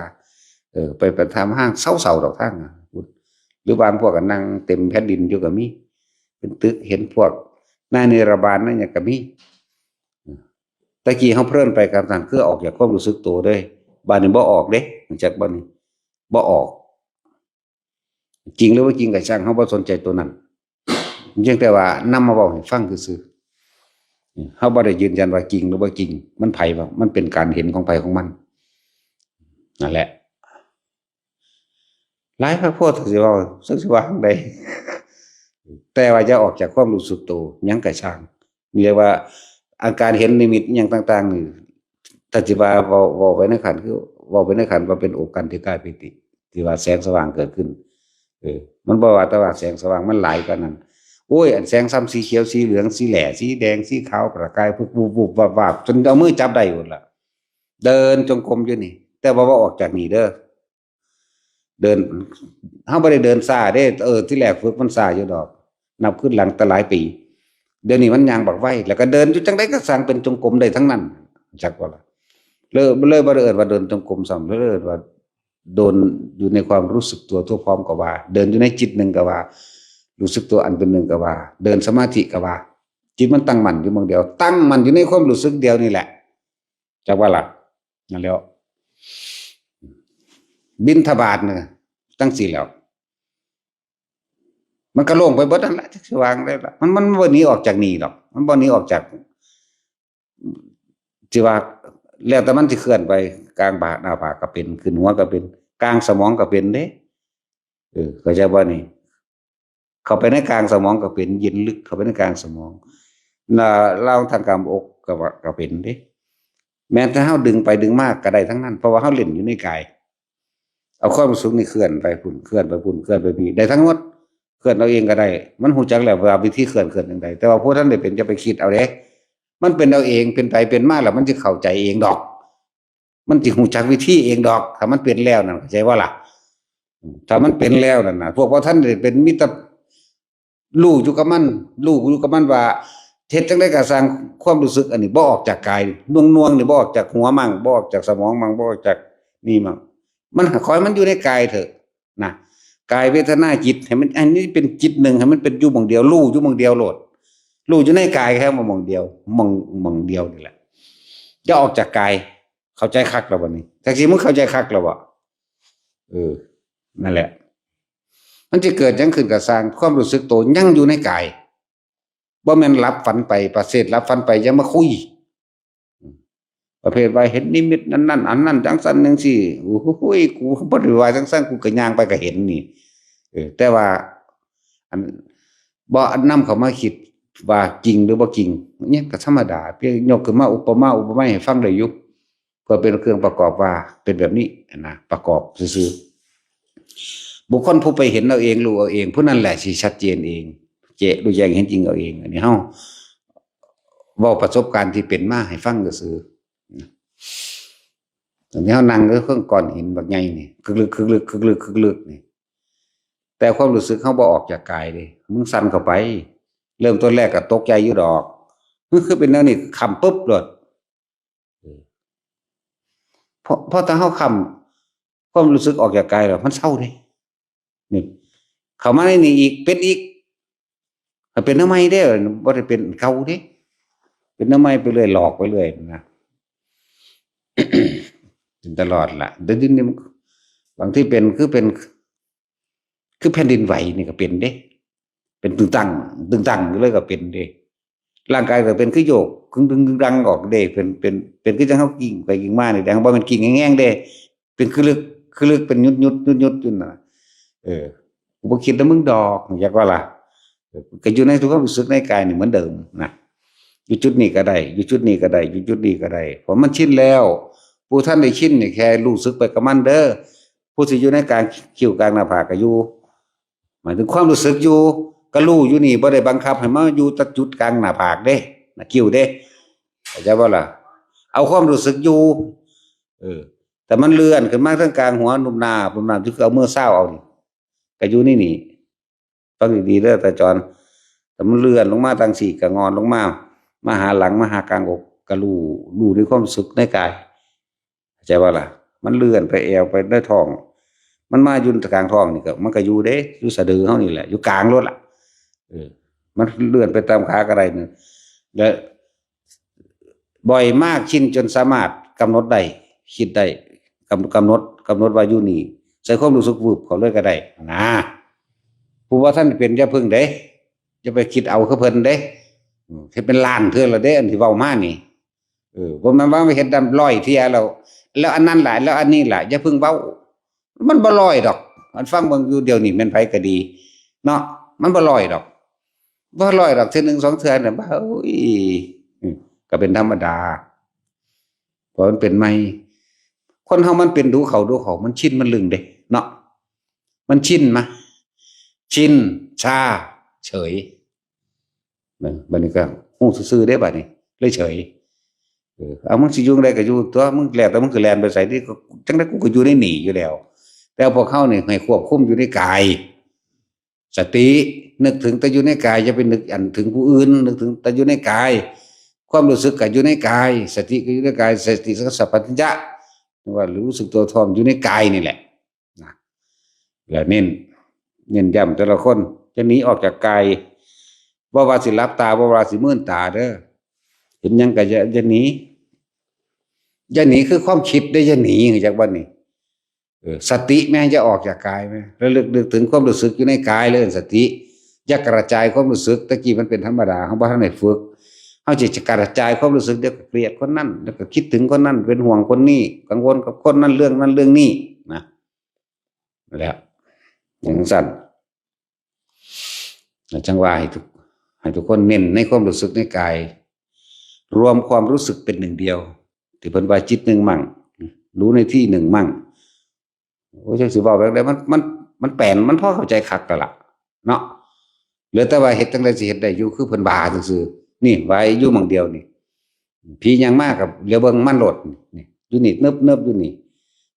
เออ ไป ไปทางห้างเศร้าๆ ดอกทางอะ หรือบางพวกก็นั่งเต็มแผ่นดินอยู่ก็มี เป็นตึก เห็นพวกนายเนรบาลนั่นหยังก็มี ตะกี้เฮาเพลินไปกับนั่น คือออกจากความรู้สึกตัวเด้ บัดนี้บ่ออกเด้ รู้จักบ่นี่ บ่ออก จริงหรือบ่จริงก็ช่าง เฮาบ่สนใจตัวนั้น เพียงแต่ว่านำมาเว้าให้ฟังซื่อๆ เฮาบ่ได้ยืนยันว่าจริงหรือบ่จริง มันไผว่า มันเป็นการเห็นของไผของมัน นั่นแหละ หลายคักโพด สิเว้า จักสิว่าจั่งใด แต่ว่าอย่าออกจากความรู้สึกตัว หยังก็ช่าง เรียกว่าอาการเห็นนิมิตอิหยังต่างๆ นี่ ถ้าสิว่าเว้า เว้าไปในขัน คือเว้าไปในขันว่าเป็นโอกันติกาปีติ ที่ว่าแสงสว่างเกิดขึ้น เออ มันบ่ว่าแต่ว่าแสงสว่าง มันหลายกว่านั้น โอ้ย อันแสงส่ำสีเขียว สีเหลือง สีแหล่ สีแดง สีขาว ประกาย ปุ๊บ ปุ๊บ ปุ๊บ วับ วับ จนเอามือจับได้พุ้นล่ะ เดินจงกรมอยู่นี่ แต่ว่าบ่ออกจากนี่เด้อ เดิน เฮาบ่ได้เดินช้าเด้ เออ ที่แรกฝึกมันช้าอยู่ดอก นับขึ้นหลังแต่หลายปี เดี๋ยวนี้มันย่างบักไว แล้วก็เดินอยู่จั่งใดก็ช่างเป็นจงกรมได้ทั้งนั้น จักว่าล่ะ เลย เลยบ่ได้เอิ้นว่าเดินจงกรมซ้ำ เลยเอิ้นว่าเดินอยู่ในความรู้สึกตัวทั่วพร้อมก็ว่า เดินอยู่ในจิตหนึ่งก็ว่า รู้สึกตัวอันเป็นหนึ่งก็ว่า เดินสมาธิก็ว่า จิตมันตั้งมั่นอยู่หม่องเดียว ตั้งมั่นอยู่ในความรู้สึกเดียวนี่แหละ จักว่าล่ะ นั่นแหล้ว บิณฑบาตเนี่ย จั่งซี้แหล้ว มันก็โล่งไปเบิดนั่นแหละ จักสิว่าจั่งใดล่ะ มัน มันบ่หนีออกจากนี่ดอก มันบ่หนีออกจาก สิว่า แล้วแต่มันสิเคลื่อนไป กลางบ่า หน้าผากก็เป็น ขึ้นหัวก็เป็น กลางสมองก็เป็นเด้ เออ เข้าใจบ่นี่ เข้าไปในกลางสมองก็เป็น เย็นลึกเข้าไปในกลางสมอง น่ะ ลาวทางกลางอกก็ว่า ก็เป็นเด้ แม้แต่เฮาดึงไปดึงมาก็ได้ทั้งนั้น เพราะว่าเฮาเล่นอยู่ในกาย เอาความรู้สึกนี่เคลื่อนไปพุ้น เคลื่อนไปพุ้น เคลื่อนไปพี้ ได้ทั้งหมด เคลื่อนเอาเองก็ได้ มันฮู้จักแล้วว่าวิธีเคลื่อน เคลื่อนจั่งใด แต่ว่าผู้ทันได้เป็นอย่าไปคิดเอาเด้ มันเป็นเอาเอง เป็นไปเป็นมาแล้วมันสิเข้าใจเองดอก มันสิฮู้จักวิธีเองดอก ถ้ามันเป็นแล้วนั่น เข้าใจบ่ล่ะ ถ้ามันเป็นแล้วนั่นน่ะ พวกบ่ทันได้เป็นมีแต่รู้อยู่กับมัน รู้อยู่กับมันว่า เฮ็ดจั่งใด๋ก็ซ่าง ความรู้สึกอันนี้บ่ออกจากกาย หน่วงๆ นี่บ่ออกจากหัวมั่ง บ่ออกจากสมองมั่ง บ่ออกจากนี่มั่ง มัน ขอให้มันอยู่ในกายเถอะนะ กายเวทนาจิต ให้มัน อันนี้เป็นจิตหนึ่ง ให้มันเป็นอยู่หม่องเดียว รู้อยู่หม่องเดียวโลด รู้อยู่ในกายแค่หม่องเดียว หม่อง หม่องเดียวนี่แหละ อย่าออกจากกาย เข้าใจคักแล้วบัดนี้ จักสิมึงเข้าใจคักแล้วบ่ เออ นั่นแหละ มันสิเกิดหยังขึ้นก็ซ่าง ความรู้สึกโตยังอยู่ในกาย บ่แม่นหลับฝันไป ประเภทหลับฝันไปอย่ามาคุย ประเภทว่าเห็นนิมิตนั่นนั่น อันนั้นจั่งซั่นจั่งซี้ โอ้โหย กูบ่ได้ว่าจั่งซั่น กูก็ย่างไปก็เห็นนี่ เออ แต่ว่า อัน บ่นำเข้ามาคิดว่าจริงหรือบ่จริง เนี่ยก็ธรรมดา เพียงยกขึ้นมาอุปมาอุปไมยให้ฟังได้อยู่ เพื่อเป็นเครื่องประกอบว่าเป็นแบบนี้นะ ประกอบซื่อๆ บุคคลผู้ไปเห็นเอาเอง รู้เอาเอง ผู้นั้นแหละสิชัดเจนเอง แจ้ง รู้แจ้งเห็นจริงเอาเอง อันนี้เฮาเว้าประสบการณ์ที่เป็นมาให้ฟังซื่อๆ ตอนนี้เฮานั่งอยู่เทิงก้อนหินบักใหญ่นี่ คึกลึก คึกลึก คึกลึก คึกลึกนี่ แต่ความรู้สึกเฮาบ่ออกจากกายเด้ มึงสั่นเข้าไป เริ่มต้นแรกก็ตกใจอยู่ดอก มันคือเป็นแนวนี้ ค้ำปึ๊บโลด เออ เพราะ เพราะถ้าเฮาค้ำ ความรู้สึกออกจากกายแล้ว มันเซาเด้ นี่ เข้ามาในนี่อีก เป็นอีก ให้เป็นแนวใหม่เด้ บ่ได้เป็นเก่าเด้ เป็นแนวใหม่ไปเรื่อย หลอกไปเรื่อยนะ เป็นตลอดล่ะ แต่เดี๋ยวนี้มัน บางทีเป็นคือเป็น คือแผ่นดินไหวนี่ก็เป็นเด้ เป็นตึงตัง ตึงตังอยู่เลยก็เป็นเด้ ร่างกายก็เป็นคือโยก คึงตึงตึงตังออกเด้ เป็น เป็น เป็นคือจั่งเฮากิ่งไปกิ่งมานี่ แต่บ่แม่นกิ่งแห้งๆเด้ เป็นคือลึก คือลึก เป็นหยุดๆ หยุดๆ อยู่นั่นน่ะ เออ กูบ่คิดนำมึงดอก อยากว่าล่ะ เออ ก็อยู่ในทุกความรู้สึกในกายนี่เหมือนเดิมนะ อยู่จุดนี้ก็ได้ อยู่จุดนี้ก็ได้ อยู่จุดนี้ก็ได้ เพราะมันชินแล้ว ผู้ทันได้ชินนี่แค่รู้สึกไปกับมันเด้อ ผู้ที่อยู่ในกลางคิ้วกลางหน้าผากก็อยู่ หมายถึงความรู้สึกอยู่ ก็รู้อยู่นี่ บ่ได้บังคับให้มาอยู่แต่จุดกลางหน้าผากเด้ หน้าคิ้วเด้ เข้าใจบ่ล่ะ เอาความรู้สึกอยู่ เออ แต่มันเลื่อนขึ้นมาทางกลางหัว นุ่มหน้า นุ่มหน้า ที่คือเอามือซาวเอานี่ ก็อยู่ในนี่ ฟังดีๆเด้อตาจร แต่มันเลื่อนลงมาทางซี่ ก็งอนลงมา มาหาหลัง มาหากลางอก ก็รู้ รู้ในความรู้สึกในกาย เข้าใจบ่ล่ะ มันเลื่อนไปแอว ไปในท้อง มันมาอยู่กลางท้องนี่ก็ มันก็อยู่เด้ อยู่สะดือเฮานี่แหละ อยู่กลางโลดล่ะ เออ มันเลื่อนไปตามขาก็ได้นี่ และบ่อยมาก ชินจนสามารถกำหนดได้ คิดได้ กำ กำหนด กำหนดว่าอยู่นี่ ใส่ความรู้สึกวืบเข้าเลยก็ได้นะ ผู้บ่ทันเป็นอย่าพึ่งเด้ อย่าไปคิดเอาคือเพิ่นเด้ อืม เฮ็ดเป็นล้านเทื่อแล้วเด้ อันที่เว้ามานี่ เออ บ่แม่นว่าไปเฮ็ดดำร้อยเทื่อแล้ว แล้วอันนั้นล่ะ แล้วอันนี้ล่ะ อย่าพึ่งเว้า มันบ่ร้อยดอก มันฟังเบิ่งอยู่เดี๋ยวนี้แม่นไผก็ดี เนาะ มันบ่ร้อยดอก บ่ร้อยดอก เทื่อหนึ่งสองเทื่อน่ะ บ่า โอ้ย อืม ก็เป็นธรรมดา เพราะมันเป็นใหม่ คนเฮามันเป็นดูเข้าดูเข้า มันชินมันลึงเด้ เนาะ มันชินมา ชิน ชา เฉย บัด บัดนี้ก็ฮู้ซื่อๆเด้ บัดนี้ เลยเฉย เออ เอา มึงสิอยู่จั่งใดก็อยู่ตั๊ว มึงแล้วแต่มึงสิแล่นไปไสนี่ ก็จั่งใดกูก็อยู่ในนี่อยู่แล้ว แต่พวกเฮานี่ให้ควบคุมอยู่ในกาย สติ นึกถึงแต่อยู่ในกาย อย่าไปนึกอันถึงผู้อื่น นึกถึงแต่อยู่ในกาย ความรู้สึกก็อยู่ในกาย สติก็อยู่ในกาย สติสัมปชัญญะ ว่ารู้สึกตัวทั่วอยู่ในกายนี่แหละ นะ แล้วเน้น เน้นย้ำแต่ละคน จะหนีออกจากกาย บ่ว่าสิหลับตา บ่ว่าสิมืนตาเด้อ เห็นหยังก็อย่า อย่าหนี อย่าหนีคือความคิดเด้อ อย่าหนี จักว่านี่ เออ สติแม่จะออกจากกายไหม ระลึกนึกถึงความรู้สึกอยู่ในกายเลย สติ อย่ากระจายความรู้สึก ตะกี้มันเป็นธรรมดา เฮาบ่ทันได้ฝึก เฮาจะ จะกระจายความรู้สึก เดี๋ยวก็เกลียดคนนั้น เดี๋ยวก็คิดถึงคนนั้น เป็นห่วงคนนี้ กังวลกับคนนั้น เรื่องนั้นเรื่องนี้นะ แล้ว อย่างซั่น จั่งว่าให้ทุก ให้ทุกคนเน้นในความรู้สึกในกาย รวมความรู้สึกเป็นหนึ่งเดียว ที่เพิ่นว่าจิตหนึ่งมั่ง รู้ในที่หนึ่งมั่ง โอ้ย จักสิเว้าแบบใด มัน มัน มันแปลน มันพอเข้าใจคักแล้วล่ะ เนาะ เหลือแต่ว่าเฮ็ดจั่งใดสิเฮ็ดได้อยู่คือเพิ่นว่าซื่อๆ นี่ ว่าอยู่หม่องเดียวนี่ ผีย่างมาก็เหลียวเบิ่งมันโลด นี่ อยู่นี่ เนิบๆ อยู่นี่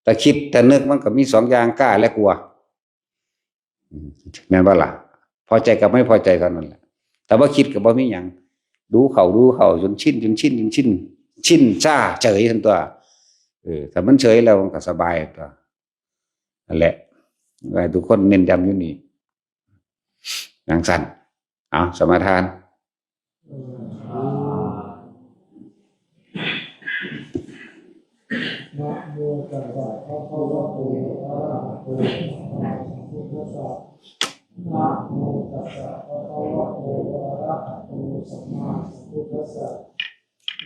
แต่คิดแต่นึกมันก็มีสองอย่าง กล้าและกลัว อืม แม่นบ่ล่ะ พอใจกับไม่พอใจเท่านั้นแหละ แต่ว่าคิดก็บ่มีหยัง ดูเข้าดูเข้าจนชิน จนชิน จนชิน ชินชาเฉยหั่นตั๊ว เออ ถ้ามันเฉยแล้วมันก็สบายหั่นตั๊ว นั่นแหละ ให้ทุกคนเน้นย้ำอยู่นี่ จั่งซั้น เอา สมาทาน นะโมตัสสะภะคะวะโต อะระหะโต สัมมาสัมพุทธัสสะ นะโมตัสสะภะคะวะโต อะระหะโต สัมมาสัมพุทธัสสะ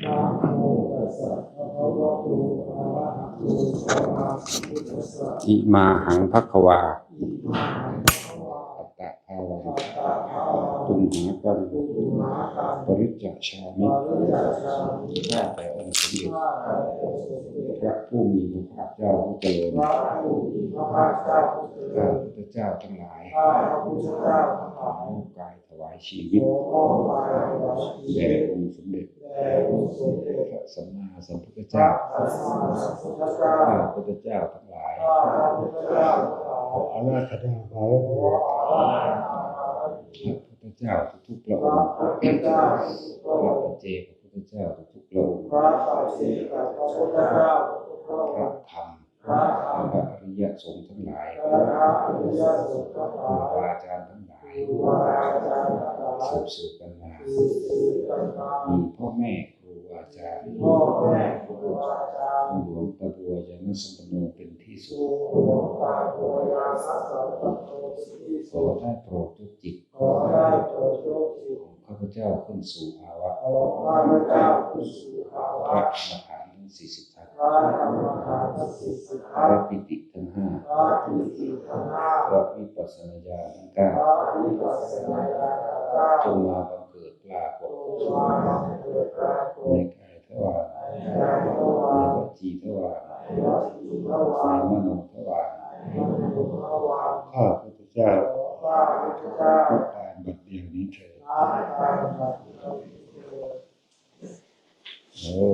นะโมตัสสะภะคะวะโต อะระหะโต สัมมาสัมพุทธัสสะ อิมาหังภะคะวา อิมาหังภะคะวา อัตตะภาวัง อัตตะภาวัง ตุมหากัง ตุมหากัง ปริจจฉามิ ปริจจฉามิ ข้าแต่องค์สมเด็จ ข้าแต่องค์สมเด็จ พระผู้มีพระภาคเจ้าผู้เจริญ พระผู้มีพระภาคเจ้าผู้เจริญ ข้าพระพุทธเจ้าทั้งหลาย ข้าพระพุทธเจ้าทั้งหลาย ขอน้อมกาย ถวายชีวิต ขอน้อมกายถวายชีวิต แด่องค์สมเด็จ แด่องค์สมเด็จ พระสัมมาสัมพุทธเจ้า พระสัมมาสัมพุทธเจ้า ข้าพระพุทธเจ้าทั้งหลาย ข้าพระพุทธเจ้าทั้งหลาย ขออาราธนาถวาย ขออาราธนาถวาย พระพุทธเจ้าทุกๆพระองค์ พระพุทธเจ้าทุกๆพระองค์ พระปัจเจกพุทธเจ้าทุกๆพระองค์ พระปัจเจกพุทธเจ้าทุกๆพระองค์ พระธรรม พระธรรม พระอริยสงฆ์ทั้งหลาย พระอริยสงฆ์ทั้งหลาย ครูบาอาจารย์ทั้งหลาย ครูบาอาจารย์ทั้งหลาย สืบสืบกันมา สืบสืบกันมา มีพ่อแม่ครูอาจารย์ มีพ่อแม่ครูอาจารย์ หลวงตาบัวญาณสัมปันโนเป็นที่สุด หลวงตาบัวญาณสัมปันโนเป็นที่สุด ขอได้โปรดยกจิต ขอได้โปรดยกจิต ของข้าพเจ้าขึ้นสู่ภาวะ ของข้าพเจ้าขึ้นสู่ภาวะ พระกรรมฐานทั้งสี่สิบทัศน์ พระกรรมฐานทั้งสี่สิบทัศน์ พระปิติทั้งห้า พระปิติทั้งห้า พระวิปัสสนาญาณทั้งเก้า พระวิปัสสนาญาณทั้งเก้า จงมาบังเกิดปรากฏ จงมาบังเกิดปรากฏ ในกายทวาร ในกายทวาร ในวจีทวาร ในวจีทวาร ในมโนทวาร ในมโนทวาร ข้าพระพุทธเจ้า ข้าพระพุทธเจ้า ณ ปานบัดเดี๋ยวนี้เถิด ณ ปานบัดเดี๋ยวนี้เถิด โอ้